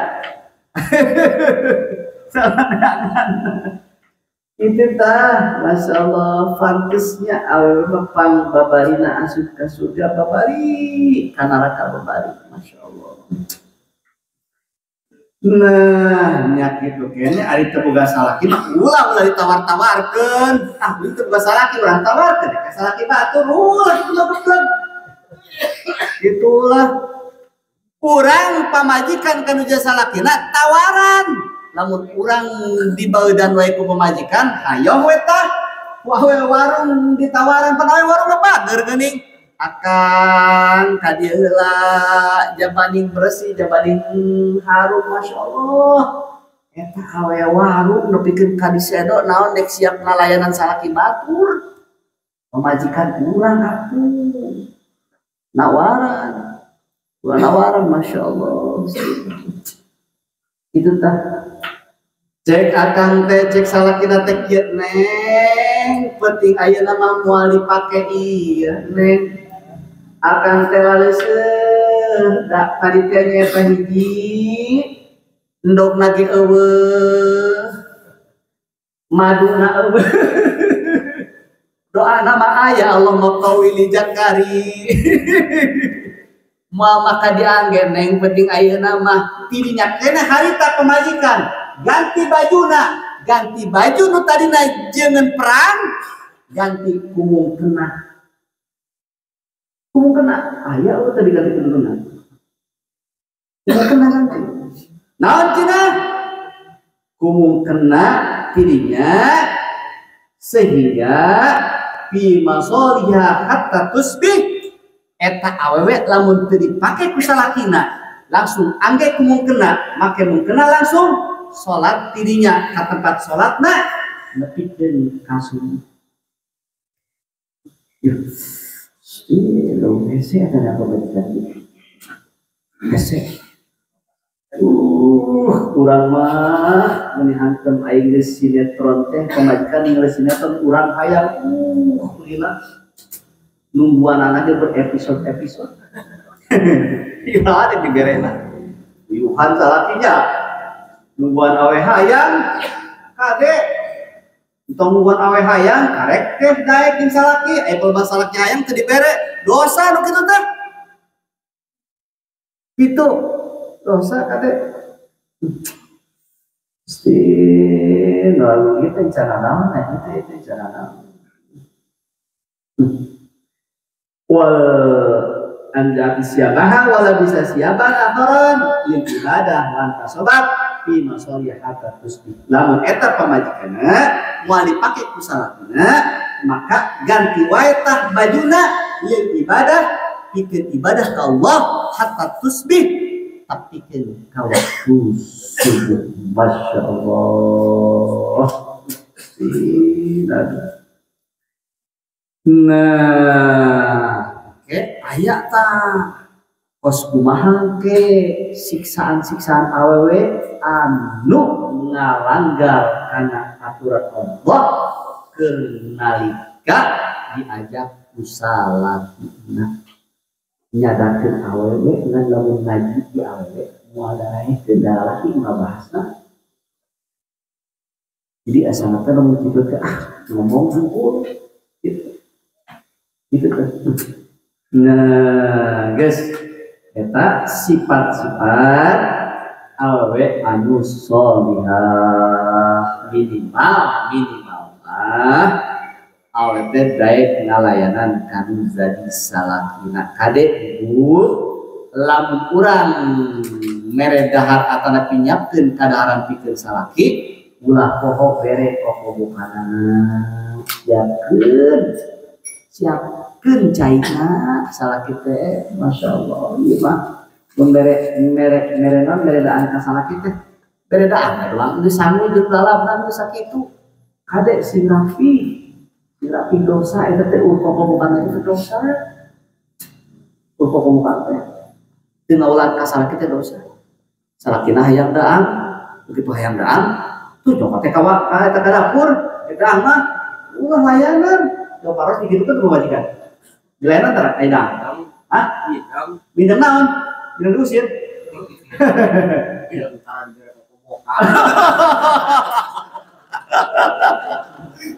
Salah neangan. Itu tah, Masya Allah, fantesnya awewe mah pang babarina asup ka surga babari, ka neraka babari, Masya Allah. Nah, nya kitu keneh ari teu boga salaki mah ulah ulah ditawar-tawarkeun. Ah, ieu teu boga salaki urang tawarkeun ka salaki batur ulah kitu geblek. Itulah urang pamajikan ka nu jasa salakina tawaran. Lamun urang dibeudan wae ku pamajikan, hayoh we tah. Ku awe warung ditawaran, pan awe warung mah bager geuning. Akang ka dieu heula jabaning bersih jabaning harum Masya Allah eta awe warung nepikeun ka disedo naon dek siap ngalayanan salaki batur pamajikan urang atuh nawaran urang nawaran Masya Allah itu tah cek akang teh cek salakina teh kieu neng penting ayeuna mah moal dipake ieu neng akang teh laleuseuh da tadi teh nyaeta hiji endogna ge eueuh maduna eueuh doana mah aya Allah maqawili jakari moal maka diangge neng penting ayeuna mah tidinya keneh harita pamajikan ganti bajuna ganti baju nu tadina jeungeun perang ganti kumung kena kumung kena aya eueuh tadi ganti kena kumung kena ganti naon cenah kumung kena tidinya sehingga fi masoliha hatta tusbih eta awewe lamun teu dipake ku salakina langsung angge kumung kena make mung kena langsung salat tidinya ka tempat salatna nepikeun ka subuh. Ih, lo hese eta apa tadi? Hese. Urang mah meuni hantem aing geus sinetron teh pamajikan ningali sinetron urang hayang lila nungguan ge berepisode-episode. Ieu ada diberena. Yuhan salakinya nungguan awe hayang kade entong nungguan awe hayang karek teh daek jeung salaki aya pelebah salaki hayang teu dibere dosa nu kitu teh kitu dosa kade mesti lalu kitu cara naon itu cara naon wal anda siabaha wala bisa siaban akharan lil ibadah lan tasobat fi masolihata tusbih. Lamun eta pamajikanna moal dipake ku salakina maka ganti wae tah bajuna lil ibadah pikeun ibadah ka Allah hatta tusbih tapikeun ka waktu subuh. Masya Allah. Nah, oke, aya tah kos kumaha ke siksaan-siksaan awewe anu ngalanggar kana aturan Allah keur nalika diajak ku salakina nyadarkeun awewe ngan lamun ngaji di awewe moal daraekeun da lalaki ngabahasna. Jadi asana teh lamun kitu teh ngomong hungkul gitu. Gitu teh. Nah, guys, eta sifat-sifat awewe anu sholihah minimal mah awewe teh daek ngalayanan kanu jadi salakina kade ibu lamun urang mere dahar atana pinyapkeun kadaharan pikeun salaki ulah poho bere kokobokanana siapkeun siap Keun caina salaki teh masyaallah ieu mah mun mere mere mere naon mere daan ka salaki teh. Bere daan doang geus sangu jeung lalabna geus sakitu. Kade sing rapi. Sing rapi dosa eta teh ukur bukan itu dosa. Ukur bukan teh. Teu ngaulan ka salaki teh dosa. Salakina hayang daang, begitu hayang daang, tuh joko teh kawa eta ka dapur, eta mah ulah layanan. Jauh paros digitukeun ku pamajikan. Di layanan tara aya daang. Hah? Minjem naon? Minjem diusir.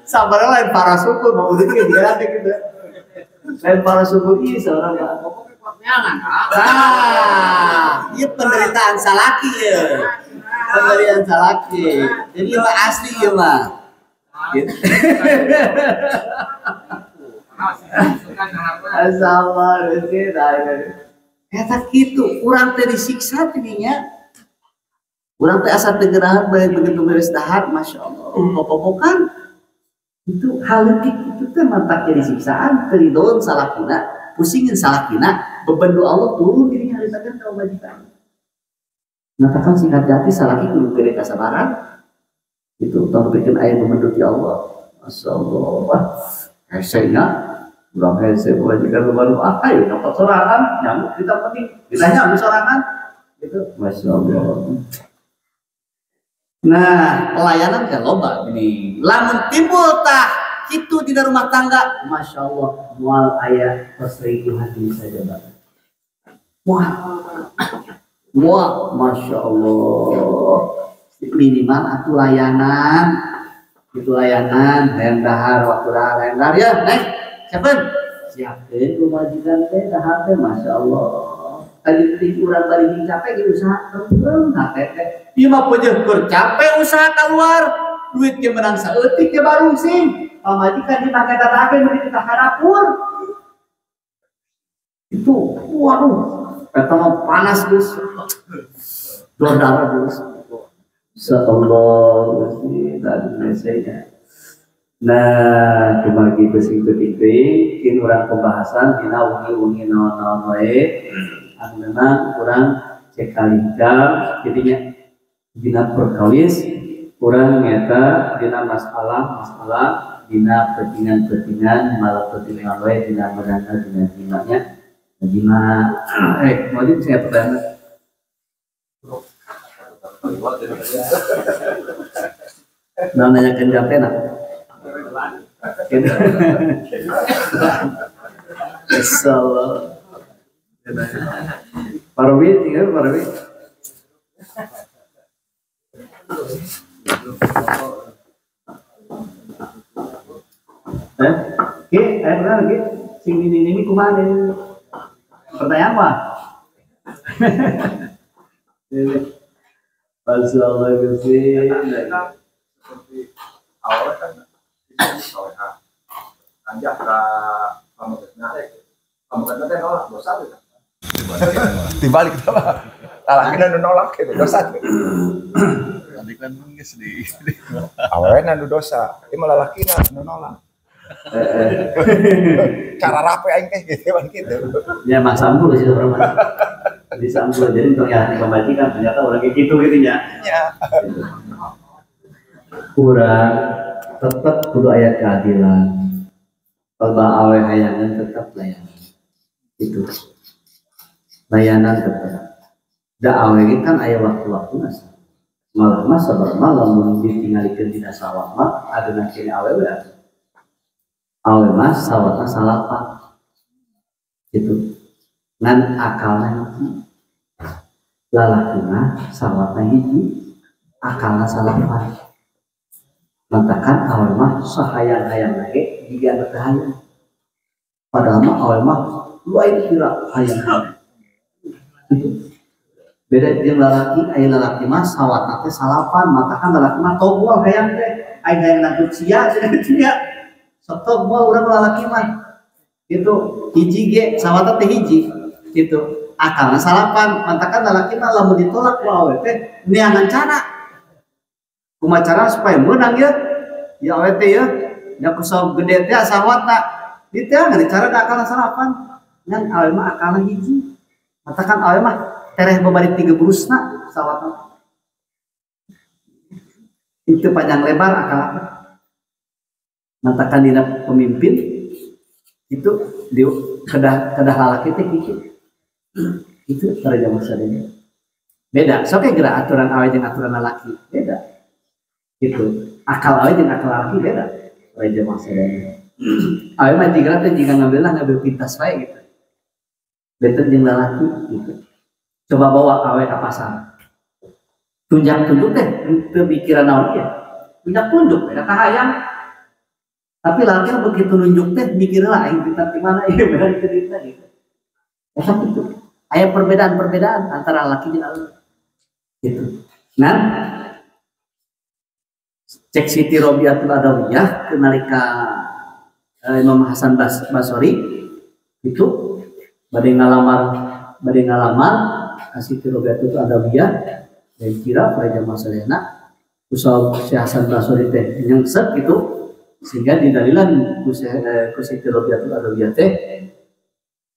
Sabar lain para suku mau udah ge diganti gitu. Lain para suku ieu seorang ah, ieu penderitaan salaki ieu. Penderitaan salaki. Jadi ieu mah asli ieu mah. Gitu. Asal rezeki eta kitu urang teh disiksa tidinya. Urang teh asa teu gerahan bae begitu beres dahar masyaallah popopokan. Itu hal leutik itu teh mantak jadi siksaan teu ridoeun salakina, pusingin salakina, bebendu Allah turun dirinya haritakeun ka pamajikan. Matakan singkat hati salaki kudu gede kasabaran. Itu tong bikin aya bebendu ti Allah. Masyaallah. Hese nya urang hese pamajikan baru ah ayo nyokot sorangan, nyamuk kita penting. Kita nyamuk sorangan. Itu masyaallah. Nah, pelayanan ke loba ini. Lamun timbul tah kitu di rumah tangga, masya Allah, mual aya perselingkuhan ini saja bang. Wah, wah, masya Allah. Minimal atuh layanan, itu layanan, hayang dahar waktu dahar, hayang dahar ya, neng, siapkan, siapkan pamajikan teh dahar teh, masya Allah. Tadi teh urang bari capek ge usaha teuing hate teh. Ieu mah peujeun keur capek usaha keluar, duit ge menang saeutik ge barungsing. Pamajikan dipake tatakeun meuni kita ka dapur. Itu waduh, eta mah panas geus. Dor darah geus. Insyaallah Gusti dan mesenya. Nah, kumargi beusi teuing kin urang pembahasan dina wengi-wengi naon-naon wae. Anu memang urang cek kalingkal jadinya dina perkawis urang nyata dina masalah-masalah dina petingan-petingan malah petingan wae dina merana dina jimanya jima mau di saya pertanyaan nah nanyakeun jampe na insyaallah. Pak Robi, tinggal Pak Robi. Oke, ayo benar, oke. Sing ini kumaha ini? Pertanyaan apa? Masyaallah Gusti. Seperti awalnya kan itu soleha. Anjak ka pamegna. Pamegna teh nolak dosa gitu. Dibalik apa? Lalakina nu nolak gitu dosa. Tadi kan geus di awena nu dosa, ieu mah lalakina nu nolak. Cara rapi aing teh gitu kan gitu. Ya mak sambul sih orang mah. Disambul jadi untuk yang pemajikan ternyata orang kayak gitu gitu nya. Ya. Kurang tetap kudu aya keadilan. Kalau awe hayangan tetap layanan. Itu. Layanan tetap. Da awe kan aya waktu-waktu masa. Malah mah sabar malam mun ditinggalikeun dina sawah mah adeuna kene awe we. Awe mah sawatna salapan. Gitu. Ngan akalna hiji. Lalaki mah sawatna hiji, akalna salapan. Matakan awe mah sahayang-hayang ge jiga nu teu hayang. Padahal mah awe mah lain kira hayang. Gitu. Beda jeung lalaki, aya lalaki mah sawatna teh salapan, matakan lalaki mah togol hayang teh, aing hayang nangkut sia cenah sia. Sok togol urang lalaki mah. Gitu, hiji ge sawatna teh hiji. Gitu. Akalna salapan, matakan lalaki mah lamun ditolak ku awe teh neangan cara. Kumaha cara supaya meunang ya? Ya awe teh ya, nya ku sok gede teh sawatna. Diteangan cara da akalna salapan. Ngan awe mah akalna hiji. Matakan awe mah tereh babari tiga burusna sawatna. Itu panjang lebar akal apa? Matakan dina pemimpin itu di kedah kedah lalaki teh kitu. Itu para jamaah sadaya. Beda, sok geura aturan awe jeung aturan lalaki, beda. Gitu. Akal awe jeung akal lalaki beda. Para jamaah sadaya. Awe mah jiga teh jiga ngambilna ngambil pintas wae gitu. Benten jeung lalaki gitu. Coba bawa awe ka pasar. Tunjak tunjuk teh teu mikiran naon ieu. Tunjak tunjuk beda kahayang. Tapi lalaki begitu nunjuk teh mikirlah aing pintar di mana ieu beda cerita gitu. Eta kitu. Aya perbedaan-perbedaan antara laki jeung awewe. Gitu. Nah, cek Siti Robiatul Adawiyah nalika Imam Hasan Basri itu bade ngalamar ka Siti Robiatul Adawiyah dan kira pada jamaah sadayana usaha Syekh Hasan Basri teh nyengset gitu sehingga didalilan ku Siti Robiatul Adawiyah teh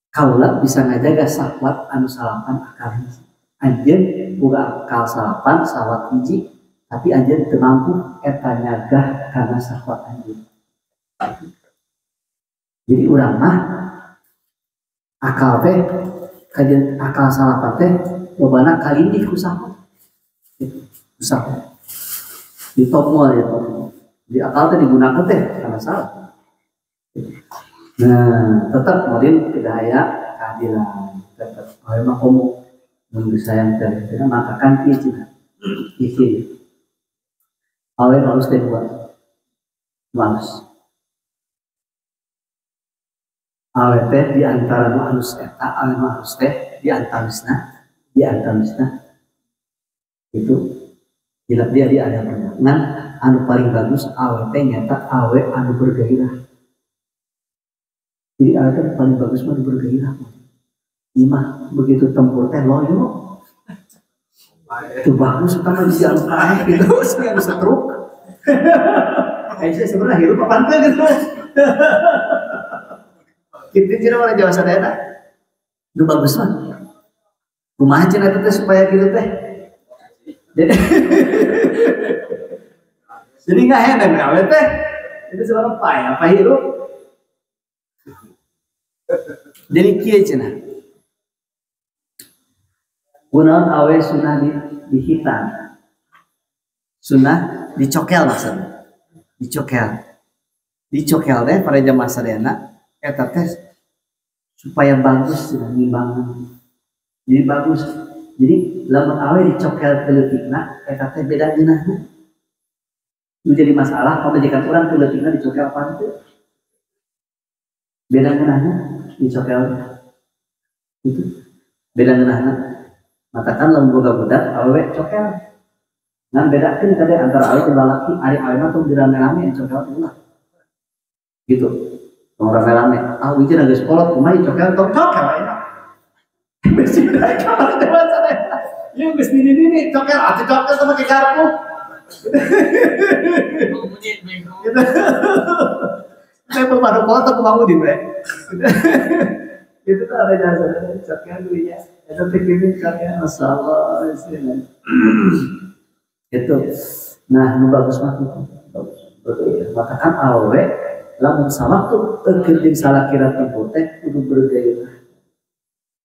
kaula bisa ngajaga sahwat anu salapan akal hiji. Anjeun boga akal salapan sahwat hiji tapi anjeun teu mampu eta nyagah kana sahwat anjeun. Jadi urang mah akal teh kajian akal salapan teh lobana kalindih ku sahwat. Ku sahwat. Ditopmol ya topmol. Di akal teh digunakan teh karena salah. Nah, tetap kemudian tidak aya keadilan. Tetap awe mah komo mun geus sayang teh cenah matakan kieu cenah. Kieu. Awe harus teh dua. Halus. Awe teh di antara nu halus eta, awe nu halus teh di antawisna itu hilap dia di ada ngan anu paling bagus awe teh nyata awe anu bergairah. Jadi awe teh paling bagus mah bergairah. Imah begitu tempur teh loyo. Itu bagus utama di jalan paeh gitu, sehingga bisa truk. Aisyah sebenarnya hirup apa teh gitu. Kitu cenah urang Jawa sadayana. Nu bagus mah. Kumaha cenah eta teh supaya kitu teh? Jadi nggak heran awe teh. Itu sebenarnya paeh apa hirup. Jadi kieu cenah. Kunaon awe sunah dihitan. Sunah dicokel maksudnya. Dicokel. Dicokel teh pada jamaah sadayana eta teh supaya bagus cenah ngimbangan. Jadi bagus. Jadi lamun awe dicokel keleutikna eta teh beda ngeunahna. Nu jadi masalah pamajikan urang keleutikna dicokel apa teu? Beda ngeunahna dicokel. Itu. Beda ngeunahna. Matakan lamun boga budak awewe cokel. Ngan bedakeun tadi antara awe jeung lalaki, ari awe mah tong dirame-rame cokel ulah. Gitu. Tong rame-rame. Ah ieu geus kolot kumaha cokel tong cokel enak. Besi dari kamar dewasa deh. Ieu geus nini-nini cokel atuh cokel sama ke garpu. Gitu. Saya baru kolot aku bangun di bre. Itu tuh ada jasa cokel duitnya. Itu pikirin cokel masalah sini. Itu. Nah, nu bagus mah itu. Bagus. Berarti matakan awewe lamun sawaktu keur jeung salakira tempo teh kudu bergairah.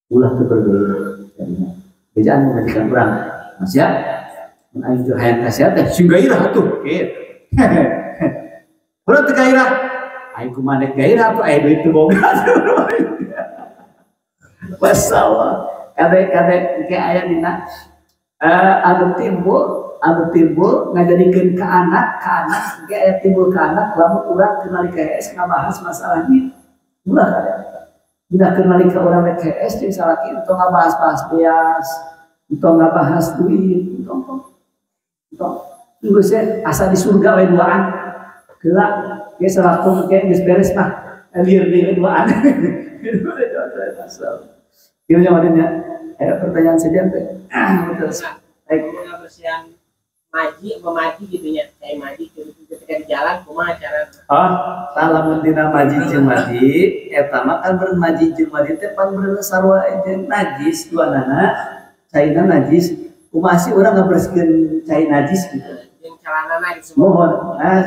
Ulah teu bergairah jadinya. Bejaan pamajikan urang. Mas ya, mun aing teu hayang ka sia teh sing gairah atuh. Kitu. Urang teu gairah. Aing kumaha nek gairah atuh aya duit teu boga. Masalah. Kade-kade engke aya dina anu timbul ngajadikeun ka anak engke aya timbul ka anak lamun urang kenali ka HS ngabahas masalah ieu. Ulah kade. Dina kenali ka urang rek HS jeung salaki entong ngabahas-bahas beas, entong ngabahas duit, entong. Entong. Geus asa di surga we duaan. Geula ge salakung ge geus beres mah lieur deui duaan. Gimana maksudnya? Ada pertanyaan saja teh. Betul. Baik. Kebersihan Maji memaji gitu nya, cai maji ketika di jalan kumaha cara? Ah, lamun dina maji jeung maji eta mah kan beureun maji jeung maji teh pan beureun sarua jeung najis duanana, caina najis, kumaha sih urang ngabersihkeun cai najis gitu. Jeung celanana gitu. Mohon, nah,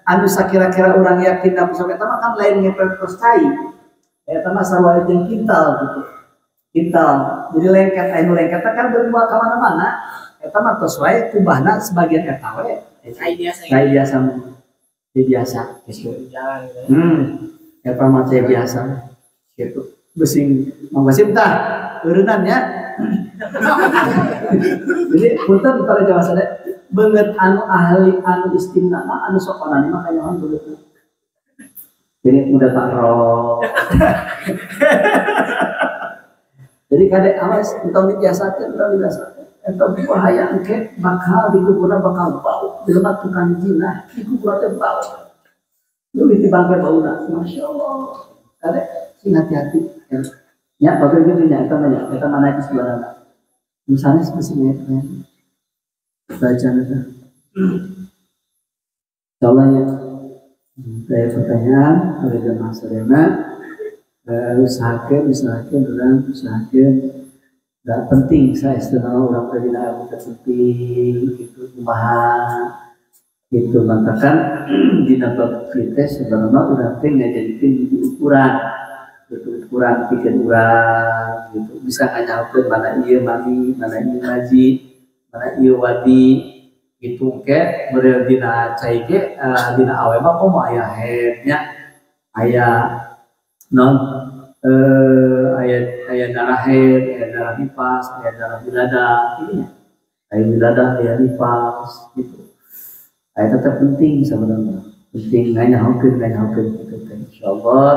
anu sakira-kira urang yakin da sok eta mah kan lain ngepel terus cai. Eta mah sarua jeung kintal gitu. Kintal. Jadi lengket anu lengket kan beureun ka mana-mana. Eta mah tos wae kubahna sebagian eta we. Cai biasa. Cai biasa. Cai biasa gitu. Eta mah cai biasa gitu. Besing mangga tah eureunnan nya. Jadi punten para jamaah sadaya beungeut anu ahli anu istimna mah anu sok onani mah kanyahoan beungeut. Jadi mudah takro. Jadi kade awas entong dibiasakeun, entong dibiasakeun. Eta bahaya engke bakal di kuburan bakal bau jelema tukang jinah di kuburan teh bau leuwih ti bangke bauna masyaallah kade sing hati-hati nya bagus gitu nya eta mah nya eta mah najis duanana misalnya seperti ini bacaan eta insyaallah nya saya pertanyaan oleh jemaah sadayana usahakeun urang usahakeun gak penting saya istilah orang tadi nak penting gitu kumaha gitu matakan dina bab kita sebenarnya urang teh ngajadikeun di ukuran gitu ukuran pikeun urang gitu bisa nganyahokeun mana ieu mani mana ieu maji mana ieu wadi gitu ke model dina cai ge dina awe mah komo aya haid nya aya non aya darah haid, aya darah nifas, aya darah wiladah, ini ya. Aya wiladah, aya nifas gitu. Aya tetap penting sebenarnya. Penting nganyahokeun gitu teh. Insyaallah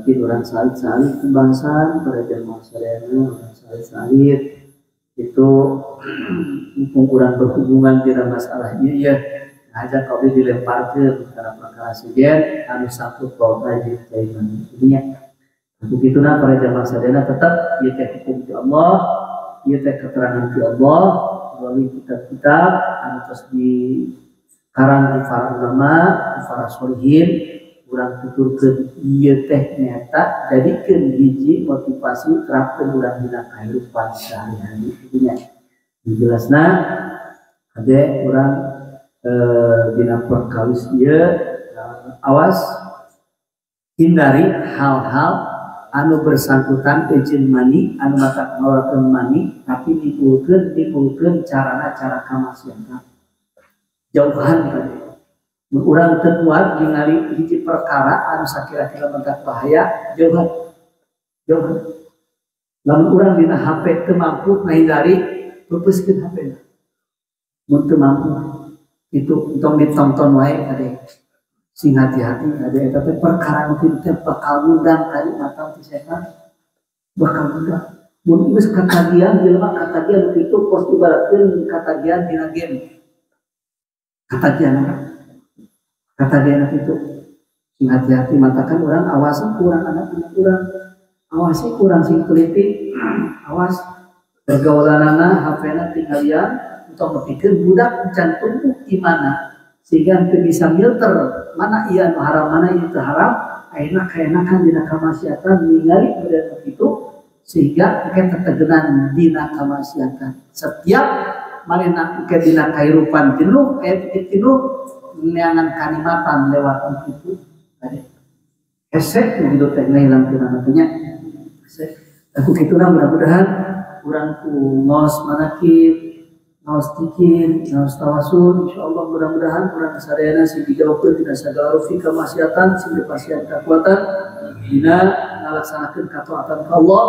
kin urang salit-salit pembahasan pada jamaah sadayana urang salit-salit itu mumpung urang berhubungan dina masalah ieu ya. Ngajak kabeh dilemparkeun kana perkara sejen anu sangkut paut aja cai mani ini ya. Begitu nah para jamaah sadayana tetap ieu teh hukum ti Allah, ieu teh keterangan ti Allah melalui kitab-kitab anu tos dikarang ku para ulama, ku para sholihin, urang tuturkeun ieu teh nyata jadikeun hiji motivasi terapkeun urang dina kahirupan sehari-hari kitu nya. Jelasna ade urang dina perkawis ieu awas hindari hal-hal anu bersangkutan izin mani anu mata ngawalkeun mani tapi dipulkeun carana cara kamaksiatan jauhan kade mun urang teu kuat ningali hiji perkara anu sakira-kira mentak bahaya jauhan jauhan lamun urang dina HP teu mampu ngahindari peupeuskeun HP na mun teu mampu itu entong ditonton wae kade sing hati-hati ada eta teh perkara nu kitu teh bakal ngundang kali mata ti setan bakal ngundang mun geus katagihan jelema katagihan nu kitu kos ibaratkeun katagihan dina game katagihan kitu sing hati-hati matakan urang awasi kurang anak-anak urang awasi kurang sing teliti awas pergaulanana HP-na tinggalian entong nepikeun budak can tumbuh imana sehingga teu bisa milter mana ieu anu haram mana ieu teu haram ayeuna kaenakan dina kamaksiatan ningali model kitu sehingga engke tetegenan dina kamaksiatan setiap manehna engke dina kahirupan jenuh aya titik jenuh neangan kanikmatan lewat kitu hese nu kitu teh ngahilangkeun teh nya hese aku kituna mudah-mudahan urang ku ngaos manakib ngaos dzikir, ngaos tawasul, insyaallah mudah-mudahan urang sadayana sing dijauhkeun tina sagala rupi kamaksiatan, sing dipasihan kakuatan dina ngalaksanakeun kataatan ka Allah,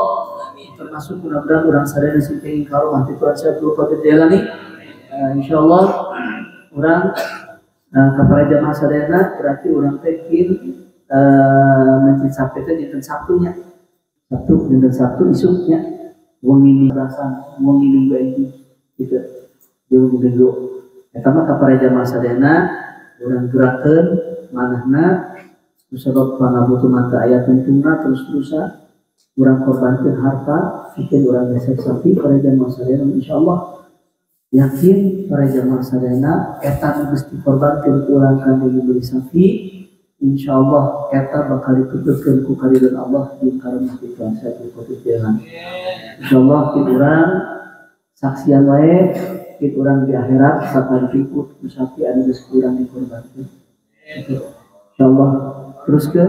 termasuk mudah-mudahan urang sadayana sing kenging karomah ti Tuhan Syekh Abdul Qadir Jailani. Insyaallah urang ka para jamaah sadayana berarti urang teh kin masjid Sabtu teh dinten Sabtunya. Sabtu dinten Sabtu isuknya wengi berasan, wengi minggu ini gitu. Di minggu eta mah ka para jamaah sadayana urang gerakeun manahna kusabab pangabutuh mata aya tungtungna terus-terusan urang korbankeun harta pikeun urang gesek sapi para jamaah sadayana insyaallah Yakin para jamaah sadayana eta nu geus dikorbankeun ku urang kana beli sapi, insyaallah eta bakal dituturkeun ku karidhoan Allah jeung karomah di Tuhan Syekh Jalan. Insyaallah kita urang saksian wae kita urang di akhirat bakal dipikut ku sapi anu geus ku urang dikorbankeun. Insyaallah teruskeun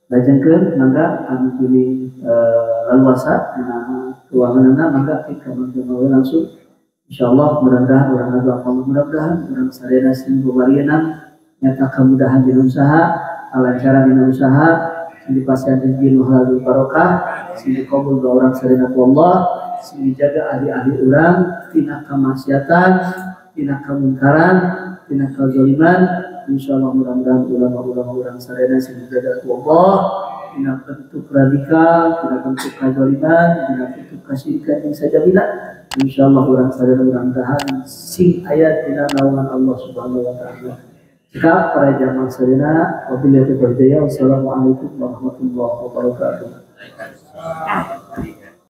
lajengkeun mangga anu pilih leluasa dina keuanganna mangga kita mangga langsung. Insyaallah mudah-mudahan urang ngadoa mudah-mudahan urang sadayana sing pamarienan nyata kemudahan dina usaha, kalancaran dina usaha, sing dipasihan rezeki nu halal barokah, sing dikabul doa urang sadayana ku Allah, sing dijaga ahli-ahli urang tina kamaksiatan, tina kamungkaran, tina kazaliman. Insyaallah mudah-mudahan ulama-ulama urang sadayana sing dijaga ku Allah tina bentuk radikal, tina bentuk kazaliman, tina bentuk kasyirikan yang sajabina. Insyaallah urang sadayana mudah-mudahan sing aya dina naungan Allah Subhanahu wa taala. Cekap para jamaah sadayana, wabillahi taufiq wal hidayah. Wassalamualaikum warahmatullahi wabarakatuh.